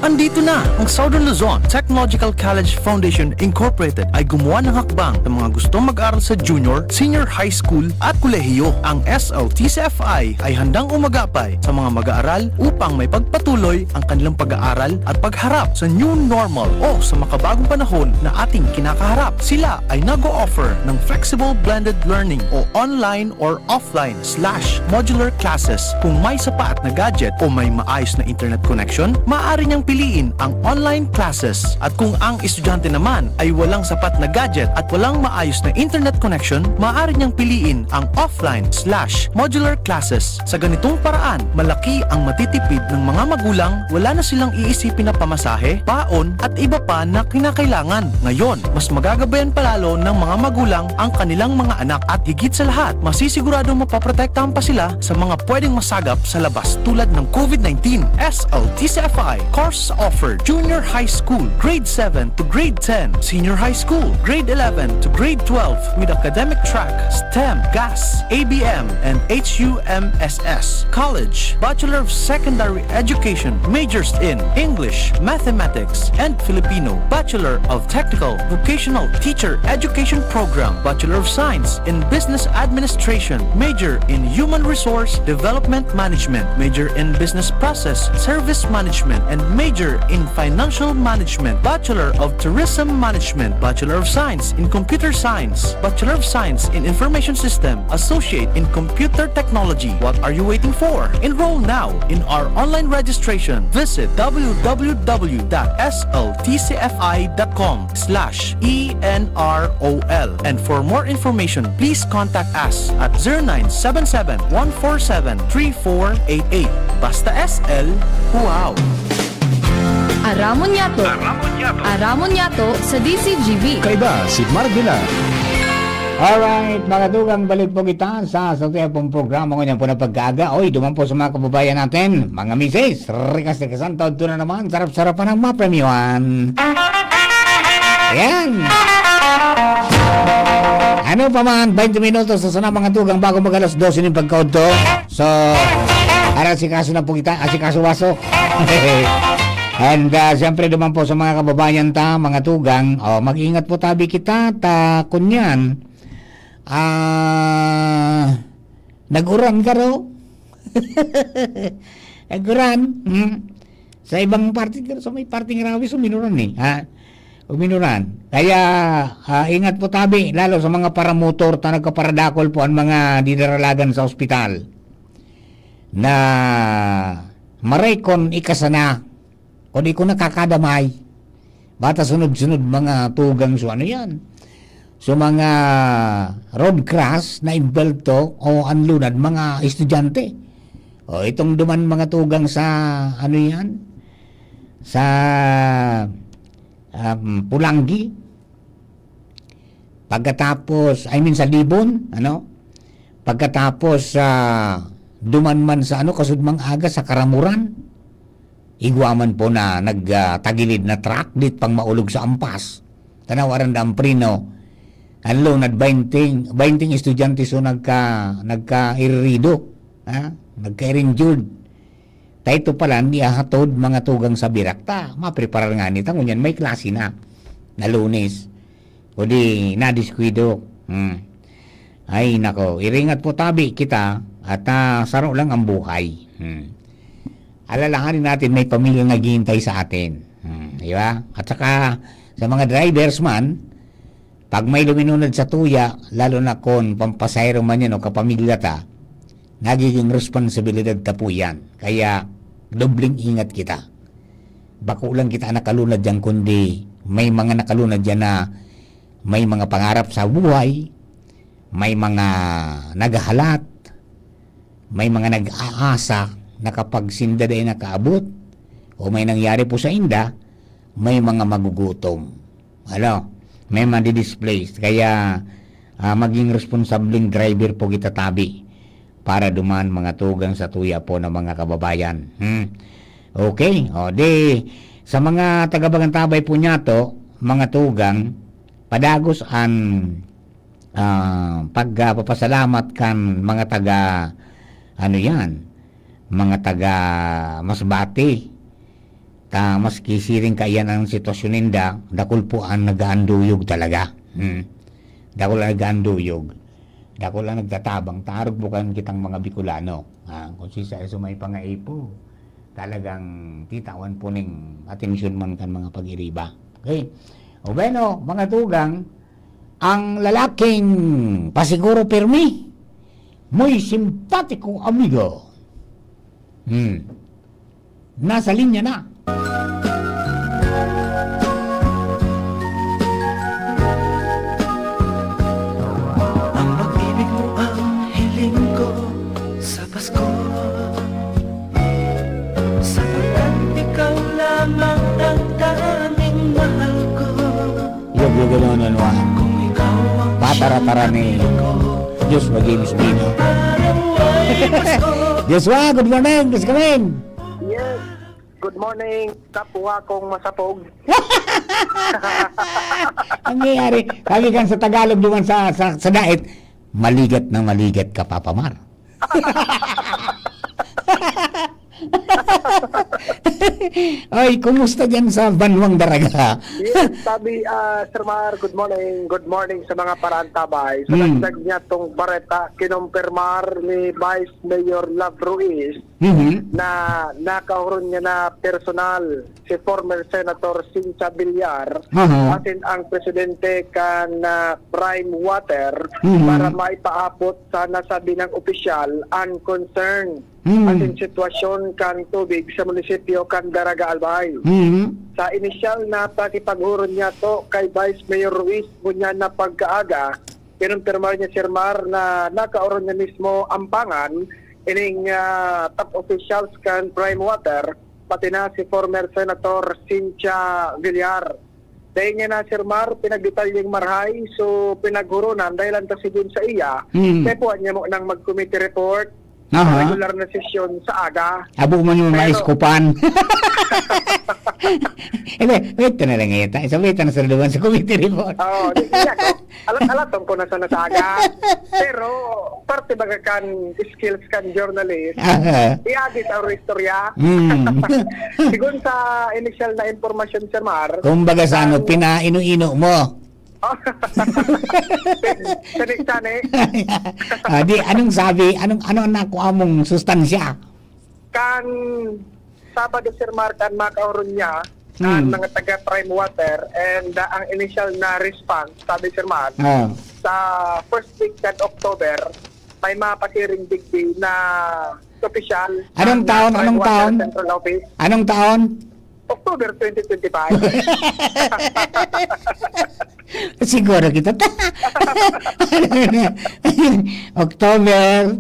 Andito na ang Southern Luzon Technological College Foundation Incorporated ay gumawa ng hakbang sa mga gustong mag-aral sa junior, senior high school at kolehiyo. Ang S L T C F I ay handang umagapay sa mga mag-aaral upang may pagpatuloy ang kanilang pag-aaral at pagharap sa new normal o sa makabagong panahon na ating kinakaharap. Sila ay nag-o-offer ng flexible blended learning o online or offline slash modular classes. Kung may sapat na gadget o may maayos na internet connection, maaari niyang piliin ang online classes. At kung ang estudyante naman ay walang sapat na gadget at walang maayos na internet connection, maaari niyang piliin ang offline slash modular classes. Sa ganitong paraan, malaki ang matitipid ng mga magulang, wala na silang iisipin na pamasahe, baon, at iba pa na kinakailangan. Ngayon, mas magagabayan pa lalo ng mga magulang ang kanilang mga anak at higit sa lahat, masisiguradong mapoprotektahan pa sila sa mga pwedeng masagap sa labas tulad ng COVID nineteen. S L T C F I course offered: Junior High School, Grade seven to Grade ten, Senior High School, Grade eleven to Grade twelve, with academic track, STEM, GAS, A B M, and H U M S S. College, Bachelor of Secondary Education, majors in English, Mathematics, and Filipino, Bachelor of Technical Vocational Teacher Education Program, Bachelor of Science in Business Administration, major in Human Resource Development Management, major in Business Process Service Management, and major in Financial Management, Bachelor of Tourism Management, Bachelor of Science in Computer Science, Bachelor of Science in Information System, Associate in Computer Technology. What are you waiting for? Enroll now in our online registration. Visit w w w dot s l t c f i dot com slash e n r o l. And for more information, please contact us at zero nine seven seven, one four seven, three four eight eight. Basta S L, wow! Aramon Yato. Aramon Yato. Aramon Yato sa D C G B. Kaiba si Mark Villar. Alright, mga tugang, balik po kita sa, sa satuyang pong programa ngunyan po na pagkaaga. Oy, duman po sa mga kababayan natin, mga misis, rikas-rikasan, taod ko na naman, sarap-sarapan ang mapremyuhan. Ayan. Ano pa man, twenty minutos sa sana, mga tugang, bago mag alas dose ng pagkaudto. So, ara si kaso na po kita, asikaso-waso. And, ah, siyempre, duman po sa mga kababayan ta, mga tugang, oh, mag-ingat po tabi kita, ta, kunyan, ah, nag-uran ka daw. Nag-uran, hmm. Sa ibang parte, pero sa may parte ng Rawi, uminuran eh, ha? Uminuran. Kaya, ah, ingat po tabi, lalo sa mga paramotor ta nagkaparadakol po ang mga didaralagan sa ospital. Na maray kon ikasana, o di ko nakakadamay. Bata sunod-sunod mga tugang so ano yan. So mga road crash na imbelto o ang lunad, mga estudyante. O itong duman mga tugang sa ano yan, sa, um, Pulanggi. Pagkatapos, I mean, sa Libon, ano? Pagkatapos, ah, duman man sa, ano, kasudmang aga sa Karamuran, igwa man po na nag, ah, tagilid na truck, dit pang maulog sa ampas. Tanaw, aran da ang preno. Ang lunad, bainting, bainting estudyante so nagka-, nagka-irirido, ha? Nagka-injured. Ta ito pala, niyahatod mga tugang sa birak ta. Mapreparar ngani ta, ngunyan may klase na, na Lunes. O di, nadiskuido. Hmm. Ay, nako, iringat po tabi kita at, ah, saro lang ang buhay. Hmm. Alalahanin natin, may pamilya naghihintay sa atin. Hmm, di ba? At saka, sa mga drivers man, pag may luminunod sa tuya, lalo na kung pampasahero man yan o kapamilya ta, nagiging responsibilidad ta po yan. Kaya, dobleng ingat kita. Bako lang kita nakalunad yan, kundi may mga nakalunad yan na may mga pangarap sa buhay, may mga naghahalat, may mga nag-aasa na kapag sinda dai nakaabot o may nangyari po sa inda, may mga magugutom. Ano? May madi-displaced. Kaya, ah, maging responsableng driver po kita tabi para duman mga tugang sa tuya po ng mga kababayan. Hmm. Okay. O, di, sa mga taga-Bagantabay po niya to, mga tugang, padagos an, ah, pagpapasalamat kan mga taga, ano yan, mga taga Masbate. Ta maski siring kaiyan ang sitwasyon ninda, dakul po ang naghahanduyog talaga. Hmm. Dakul ang naghahanduyog. Dakul ang nagtatabang, tarog po kan kitang mga Bicolano. Ah, kung sisay sumay pa nga ipo, talagang titawan po ning atensyon man kan mga pag-iriba. Okay? O bueno, mga tugang, ang lalaking pasiguro pirmi, muy simpatiko amigo. Hmm. Nasa linya na. Ang pag-ibig mo ang hiling ko sa Pasko. Sapagkat ikaw lamang ang tanging mahal ko. Yog, yog, ano, ano, ano, ah. Kung ikaw ang Patara-tara ni siyang Joshua James Dino. Joshua, good morning. Yes. Good morning, kapwa kong masapog. Ang nangyayari, sabi kan sa Tagalog duman sa, sa, sa Daet, "Maligat na maligat ka, Papa Mar." Ay, kumusta diyan sa Banwang Daraga? Yes, sabi, ah, Sir Mar, good morning. Good morning sa mga paraantabay. Sa Mm. dagdag niya tong bareta, kinumpirmar ni Vice Mayor Love Ruiz Mhm. na nakaoron niya na personal si former Senator Cynthia Villar, Aha. asin ang presidente kan, ah, Prime Water Mhm. para maipaabot sa nasabing opisyal ang concern Mhm. asin sitwasyon kan tubig sa munisipyo kan Daraga Albay. Mhm. Sa inisyal na pakipaghuron niya to kay Vice Mayor Ruiz, ngunyan na pagkaaga, kinumpirmar niya, Sir Mar, na nakaoron niya mismo Ampangan ining, ah, top officials kan Prime Water, pati na si former Senator Cynthia Villar. Dahil niya na, Sir Mar, pinagdetalyeng marahay, so pinaghuronan, dahil ang tasigon sa iya, Mm. kaya po niya mo nang mag-committee report Aha. sa regular na sesyon sa aga. Abo man yung Pero maiskupan. Hindi, wait ka na lang ito. Isa wait na sa duman sa committee report. Oo, di, di ako. Alat-alaton ko na sana sa aga. Pero, parte baga kan skills kan journalist, Aha. iagi sa istorya. Mm. Sigun sa initial na impormasyon, Sir Mar, Kumbaga sa ano, ang pinaino-ino mo. Sani-sani. Ah, di, anong sabi? Anong, ano ang nakuha mong sustansya? Kan Sabado, Sir Mar, kan makaoron niya, Hmm. ang mga taga Prime Water, and, ah, ang initial na response, sabi, Sir Mar, Ah. sa first week kan October, may mapasiring digdi na opisyal Anong ng, ah, taon? Prime Anong Water taon? Central Office. Anong taon? October twenty twenty-five. Siguro kita ta-, October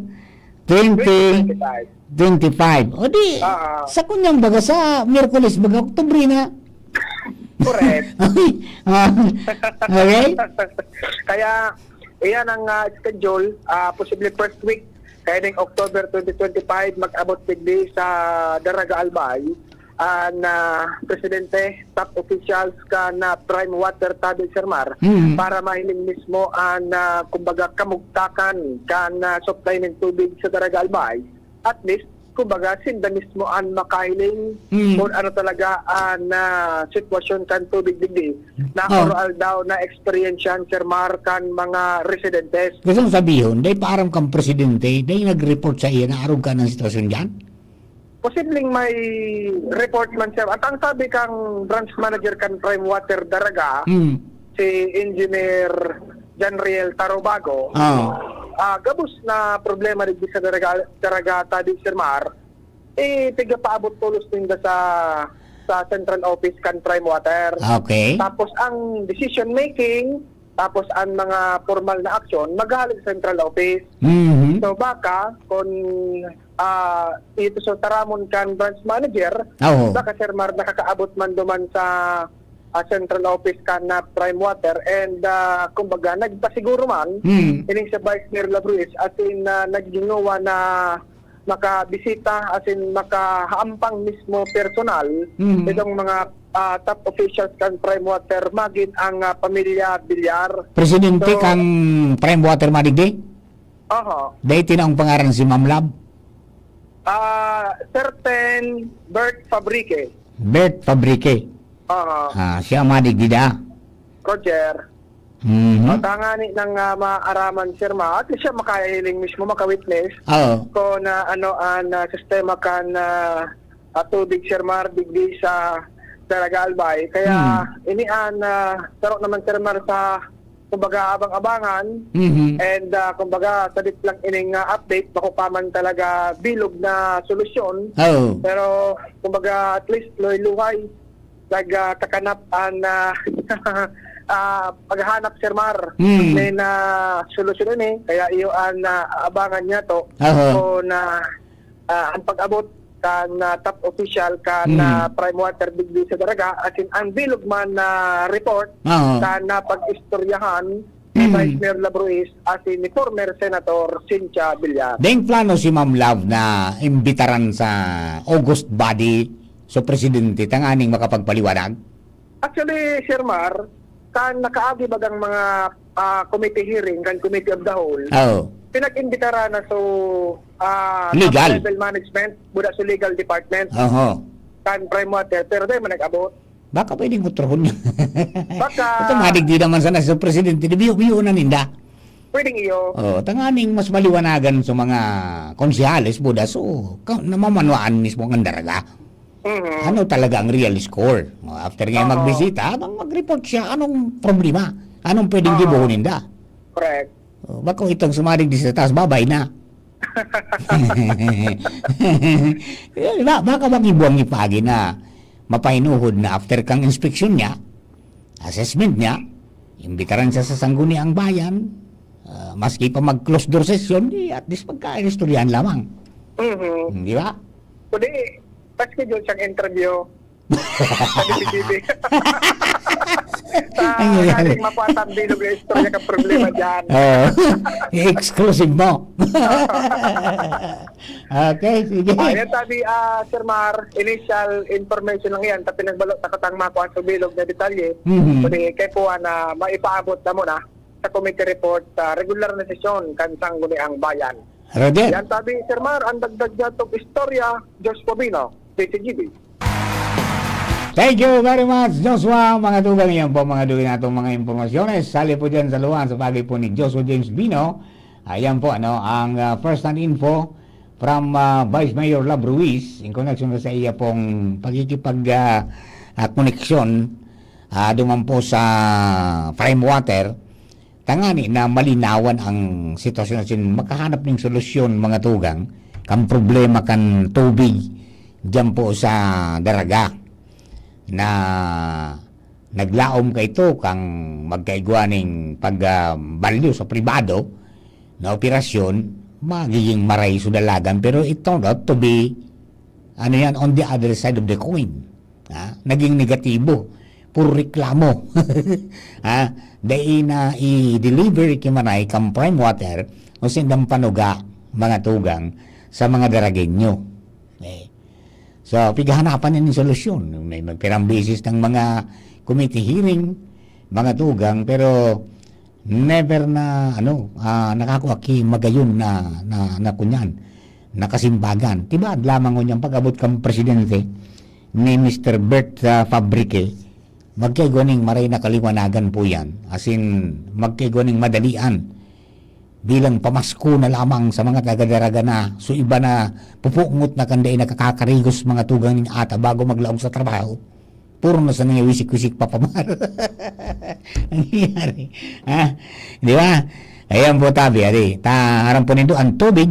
twenty twenty-five. Twenty-five. O di, Ah. sa kunyang baga, sa Miyerkules baga, Oktubre na. Correct. Okay? Ah, okay? Kaya, iyan ang, ah, schedule. Ah, posible first week, kaya ning October twenty twenty-five, mag-abot digdi sa Daraga Albay an, ah, presidente, top officials kan, ah, Prime Water tabi, Sir Mar, Mm. para mahiling mismo an, ah, kumbaga, kamugtakan kan, ah, supply nin tubig sa Daraga Albay. At least, kumbaga, sinda mismo an makahiling Mm. kung ano talaga an, ah, sitwasyon kan tubig digdi. Na Oh. oral daw na eksperyensyahan, Sir Mar, kan mga residentes. Gusto mong sabihon, dai pa aram kang presidente, dai nag-report sa iya na arog ka ng sitwasyon dyan? Posibleng may report man siya. At ang sabi kang branch manager kan Prime Water Daraga, Hmm. si Engineer Janriel Tarobago, Ah. ah, gabos na problema digdi sa Daraga, Daraga tabi, Sir Mar, eh, tigapaabot tolos ninda sa, sa central office kan Prime Water. Okay. Tapos ang decision making, tapos ang mga formal na aksyon, maghahalik sa central office. Mhm. So, baka, kung, ah, ito sa taramon kan branch manager, Oo. baka, Sir Mar, nakakaabot man duman sa, ah, central office kan, ah, Prime Water and, ah, kumbaga, nagpasiguro man, Hmm. ining sa Vice Mayor Labruis, as in, ah, naggingawa na makabisita, as in, makaampang mismo personal Mhm. itong mga, ah, top officials kan Prime Water, magin ang, ah, pamilya Villar. Presidente So, kang Prime Water madigdi? Oho. Dai tinaong pangaran si Ma'am Love? Ah, certain Bert Fabrique. Bert Fabrique. Oo. Ah, siya madigdi da. Roger. Mhm. At tangani ng ah, maaraman, Sir Ma, at siya makahiling mismo, maka-witness Oo. kung na ano ang ah, sistema kan ah, ah, tubig, Sir Mar, digdi sa Daraga Albay. Kaya ini an ah, saro naman, Sir Mar, sa kumbaga abang-abangan Mhm. and ah, kumbaga sadit lang ining ah, update, bako pa man talaga bilog na solusyon. Oo. Pero kumbaga at least luhay-luhay nagkakanap an ah, ah, paghahanap, Sir Mar. Hmm. May na solusyon ini, kaya iyo an ah, abangan niya to. Aha. So na ah, ang pag-abot kan ah, top official kan Hmm. ah, Prime Water digdi sa Daraga, as in ang bilog man na report Oo. kan napag-istoryahan ni Hmm. Vice Mayor Labruiz as in ni former Senator Cynthia Villar. Deng plano si Ma'am Love na imbitaran sa August body so presidente tanganing makapagpaliwanag? Actually, Sir Mar, kan nakaagi bagang mga ah, committee hearing kan Committee of the Whole, Oo. pinag-imbitara na so ah, Legal. top level management, buda sa legal department, Oho. kan Prime Water, pero dahil man nag-abot. Baka pwedeng utrohon niya. Baka Ito, madigdi naman sana sa presidente, di biyo-biyo na ninda. Pwedeng iyo. Oh, tanganing mas maliwanagan sa mga konsehales, buda, so, ka, namamanwaan mismo ang Daraga. Mhm. Ano talaga ang real score? Oh, after nga Oo. magbisita, habang mag-report siya, anong problema? Anong pwedeng Oo. gibohon ninda? Correct. Oh, bako itong sumadig di sa taas, babay na. Eh, ba, baka bang ibuang ipagi na mapahinuhod na after kang inspeksyon niya, assessment niya, imbitaran siya sa Sangguniang Bayan, ah, maski pa mag-close door session, di at least pagkaistoryahan lamang. Mhm. Hmm, di ba? Kundi, pa-schedule siyang interview sa B P T V. Sa Ang nangyayari. Kaling mapatang bilog na istorya ka problema dyan. Oo. I-exclusive mo. Okay, sige. Ayan, sabi, ah, Sir Mar, initial information lang yan. Sa pinagbalo, sa katang makuha sa bilog na detalye. Mhm. Kundi, kay po na maipaabot na muna sa committee report sa regular na sesyon kan Sangguniang Bayan. Roger. Yan sabi, Sir Mar, ang dagdag dyan tong istorya, Diyos po bino, C C G B. Thank you very much, Joshua. Mga tugang, yan po, mga tugang, natong mga impormasyones. Sali po dyan sa luwan sa pagi po ni Joshua James Bino. Ayan po, ano, ang ah, first hand info from ah, Vice Mayor Love Ruiz in connection sa iya pong pagkikipag ah, ah, koneksyon ah, duman po sa Prime Water. Tangani na malinawan ang sitwasyon asin makahanap ning solusyon, mga tugang, kan problema kan tubig diyan po sa Daraga na naglaom kaito kan magkaigwa ning pag, ah, balyo sa pribado na operasyon, magiging maray so dalagan, pero it turned out to be, ano yan, on the other side of the coin. Ha? Naging negatibo. Puro reklamo. Ha? Dai na i-deliver ki Maray kan Prime Water o sindang panuga, mga tugang, sa mga Daragenyo. Eh. So, pighahanapan na ning solusyon. May magpirang beses ng mga committee hearing, mga tugang, pero never na, ano, ah, nakakua ki magayon na, na, na kunyan, na kasimbagan. Diba, lamang ngunyan pag-abot kan presidente ni Mister Bert ah, Fabrique, magkaigwa ning maray na kaliwanagan po yan. As in, magkaigwa ning madalian bilang pamasko na lamang sa mga taga-Daraga na. So, iba na pupungot na kan dai nakakakarigos, mga tugang, nin ata bago maglaog sa trabaho. Puro na sa mga wisik-wisik pa pamar. Nangyayari. Ha? Di ba? Ayan po, tabi, ari. Ta, aram po nindo, ang tubig,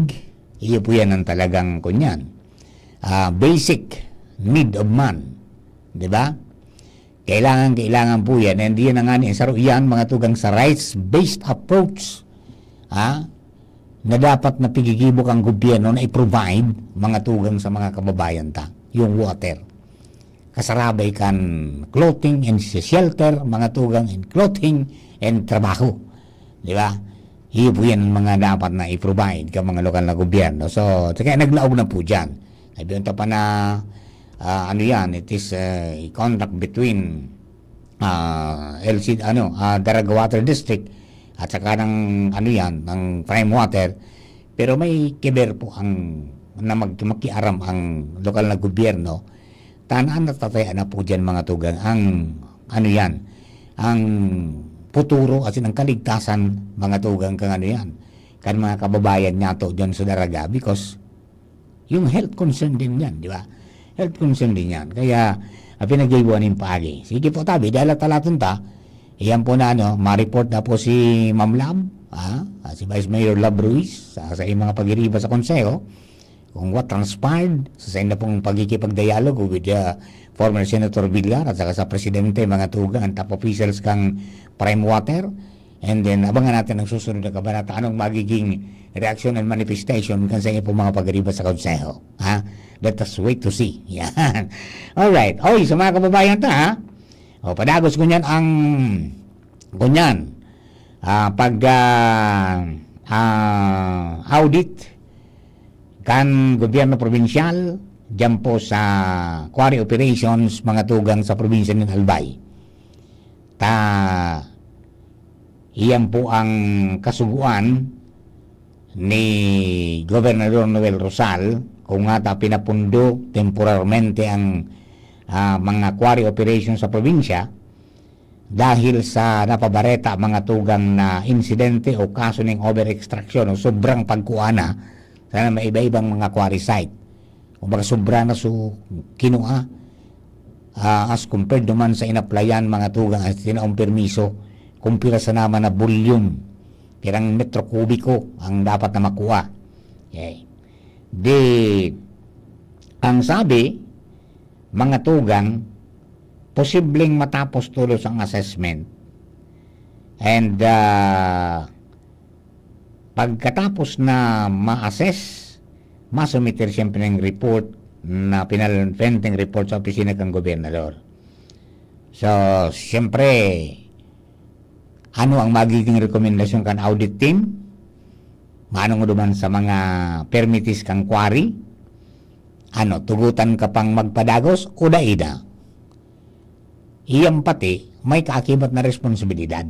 iyo po yan ang talagang, kunyan, ah, basic need of man. Di ba? Kailangan, kailangan po yan. And yan na nga ni, saro yan, mga tugang, sa rights-based approach. Ha? Na dapat na pigigibo kan gobyerno na i-provide, mga tugang, sa mga kababayan ta, yung water. Kasarabay kan clothing and shelter, mga tugang, and clothing and trabaho. Di ba? Iyo po yan ang mga dapat na i-provide kan mga lokal na gobyerno. So, kaya naglaog na po dyan. Sabi ta pa na, ah, ano yan, it is ah, a contract between ah, L C, ano, ah, Daraga Water District at saka ng, ano yan, ng Prime Water. Pero may kiber po ang, na mag, makiaram ang lokal na gobyerno Tanan na tataya na po diyan, mga tugang, ang, ano yan, ang puturo, as in, ang kaligtasan, mga tugang, kang ano yan, kan mga kababayan niya to diyan sa Daraga, because yung health concern din yan, di ba? Health concern din yan. Kaya, ah, pinag-iiwanan yung paagi. Sige po, tabi, dahil talaton ta, iyan po na, ano, ma-report na po si Ma'am Lab, ah, ah, si Vice Mayor Lab Ruiz, sa, sa iyong mga pagiriba sa konseho, kung what transpired sa sain na pong pagkikipagdialogo with, uh, former Senator Villar at saka sa presidente, mga tugang, top officials kang Prime Water. And then, abangan natin ang susunod na kabanata. Anong magiging reaksyon and manifestation kan sa inyo pong mga pagiriba sa konseho? Ha? Let us wait to see. Yan. Alright. Oy, sa mga kababayan ta, ha? O, padagos ko niyan ang, kunyan, ah, pag, ah, ah, audit kan gobyerno probinsyal diyan po sa quarry operations, mga tugang, sa probinsya ng Albay. Ta, iyan po ang kasugoan ni Gobernador Noel Rosal, kung nga ta pinapundo temporarmente ang, ah, mga quarry operations sa probinsya, dahil sa napabareta, mga tugang, na insidente o kaso ning overextraction o sobrang pagkuha na sa may iba-ibang mga quarry site. Kumbaga, sobra na su kinua, ah, as compared naman sa inaplayan, mga tugang, at tinaong permiso, kung pira sana man na volume, pirang metro kubiko ang dapat na makuha. Okay. Di, ang sabi, mga tugang, posibleng matapos tolos ang assessment. And, ah, pagkatapos na ma-assess, masumiter siyempre ng report na pinalenteng report sa opisina kan gobernador. So, siyempre, ano ang magiging rekomendasyon kan audit team? Manong duman sa mga permitis kan quarry? Ano, tugutan ka pang magpadagos o dai na? Iyan pati may kaakibat na responsibilidad.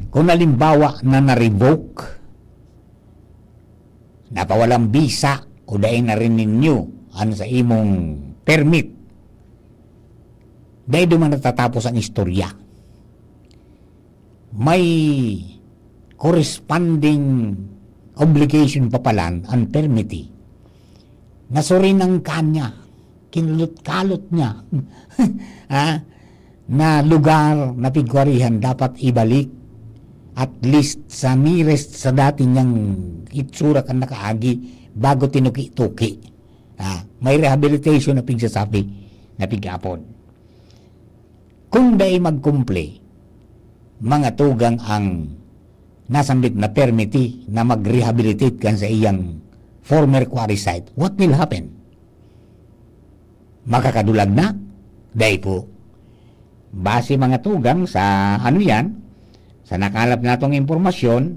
Kung halimbawa na na-revoke, napawalang bisa o dai na-renew an sa imong permit, dai duman natatapos ang istorya. May corresponding obligation pa palan an permittee. Nasurinan ka niya, kinulot-kalot niya, ha, na lugar na pigkwarihan dapat ibalik at least sa nearest sa dati niyang itsura kan nakaagi bago tinuki-tuki. Ha, may rehabilitation na pigsasabi na pigapon. Kung dai magkumple, mga tugang, ang nasambit na permittee na mag-rehabilitate kan sa iyang former quarry site, what will happen? Makakadulag na? Dai po. Base, mga tugang, sa ano yan, sa nakalap natong impormasyon,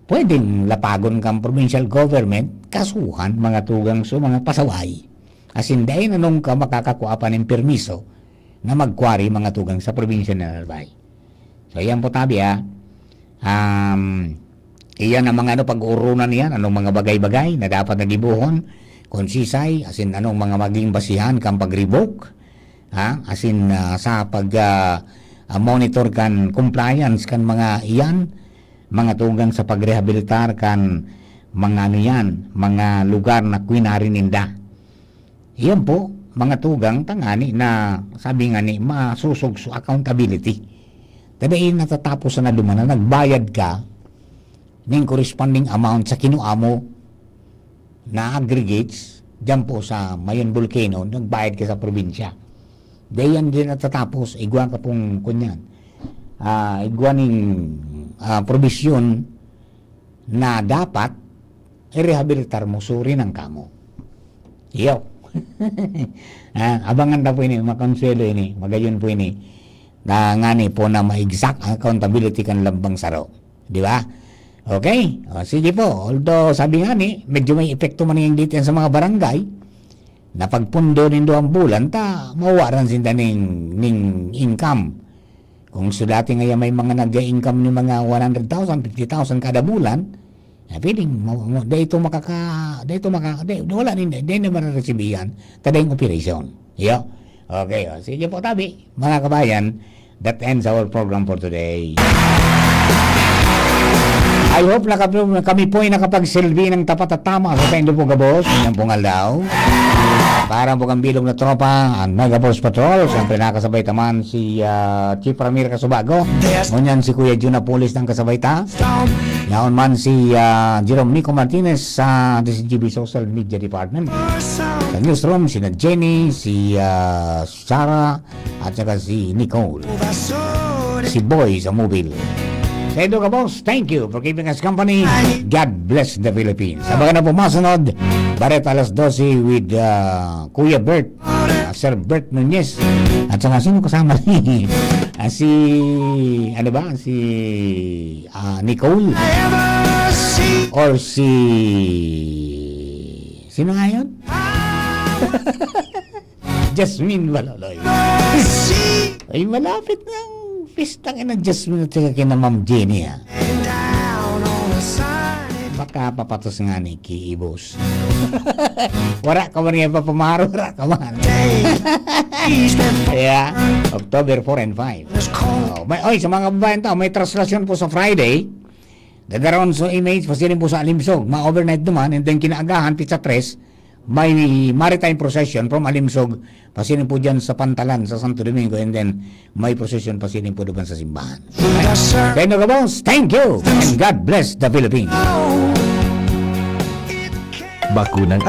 pwedeng lapagon kang provincial government, kasuhan, mga tugang, sa mga pasaway. Asin dai na nung ka makakakua pa nin permiso na mag-quarry, mga tugang, sa probinsya ng Albay. So, yan po tabi, ha. Um, iyan ang mga ano, pag-uurunan niyan, anong mga bagay-bagay na dapat na gibohon, kung sisay, asin anong mga maging basihan kang pag-revoke, ha? Asin, ah, sa pag, ah, ah, monitor kan compliance kan mga iyan, mga tugang, sa pagrehabilitar kan mga ano yan, mga lugar na kwinari ninda. Iyan po, mga tugang, tangani na, sabi nga ni, masusog sa accountability. Tabi, natatapos na duman na nagbayad ka ning corresponding amount sa kinua mo na aggregates diyan po sa Mayon Volcano, nagbayad ka sa probinsya. Dayan din natatapos, igwa ka pong, kunyan, ah, igwa ning, ah, probisyon na dapat irehabilitar mo, suri ng kamo. Iyo. Ah, abangan ta po ini, makonsuelo ini, magayon po ini. Na ngani po na ma-exact ang accountability kan lambang saro. Di ba? Okay. O, sige po. Although, sabi nga ni, medyo may epekto man yung dito yan sa mga barangay, na pagpundo nin duwang bulan, ta, mawawaran sinda ning, ning income. Kung sa dati nga yan may mga nag-income ni mga one hundred thousand, fifty thousand kada bulan, Na feeling mo, mo, dai ito makaka-, dai ito maka-, dai, wala nin, dai na mararesibihan, ta daing operasyon. Iyo. Okay, o. Sige po, tabi, mga kabayan, that ends our program for today. I hope na kami, kami po ay nakapagsilbi ng tapat at tama sa saindo po gabos, ngayong pong aldaw. Para po kang bilog na tropa, ang Mega Force Patrol, siyempre nakasabay ta man si, ah, Chief Ramir Casubago. Ngunyan si Kuya Jun Apulis ng kasabay ta. Yaon man si, ah, Jerome Nico Martinez sa D C G B Social Media Department. Sa newsroom, sina Jenny, si, ah, Sarah, at saka si Nicole. Si Boy sa mobile. Saindo gabos, thank you for keeping us company. God bless the Philippines. Abangan na po masunod, baret alas dose with, ah, Kuya Bert, ah, Sir Bert Nunez. At saka sino kasama ni, ah, si, ano ba, si, ah, Nicole? Or si, sino nga yun? Jasmine Baloloy. Ay, malapit ng pistang ina Jasmine at saka kina Ma'am Jenny, ha? Baka papatos nga ni Kiibos. Wala ka man nga papamaro, wala ka man. Yeah, October four and five. Oh, may, oy, sa mga kababayan ta, may traslasyon po sa Friday. Gagaraon sa image, pasiring po sa Alimsog. Ma-overnight duman, and then kinaagahan, pizza tres, may maritime procession from Alimsog, pasiring po dyan sa Pantalan, sa Santo Domingo, and then may procession pasiring po duman sa simbahan. Kaya mga boss, thank you, and God bless the Philippines. Bakunang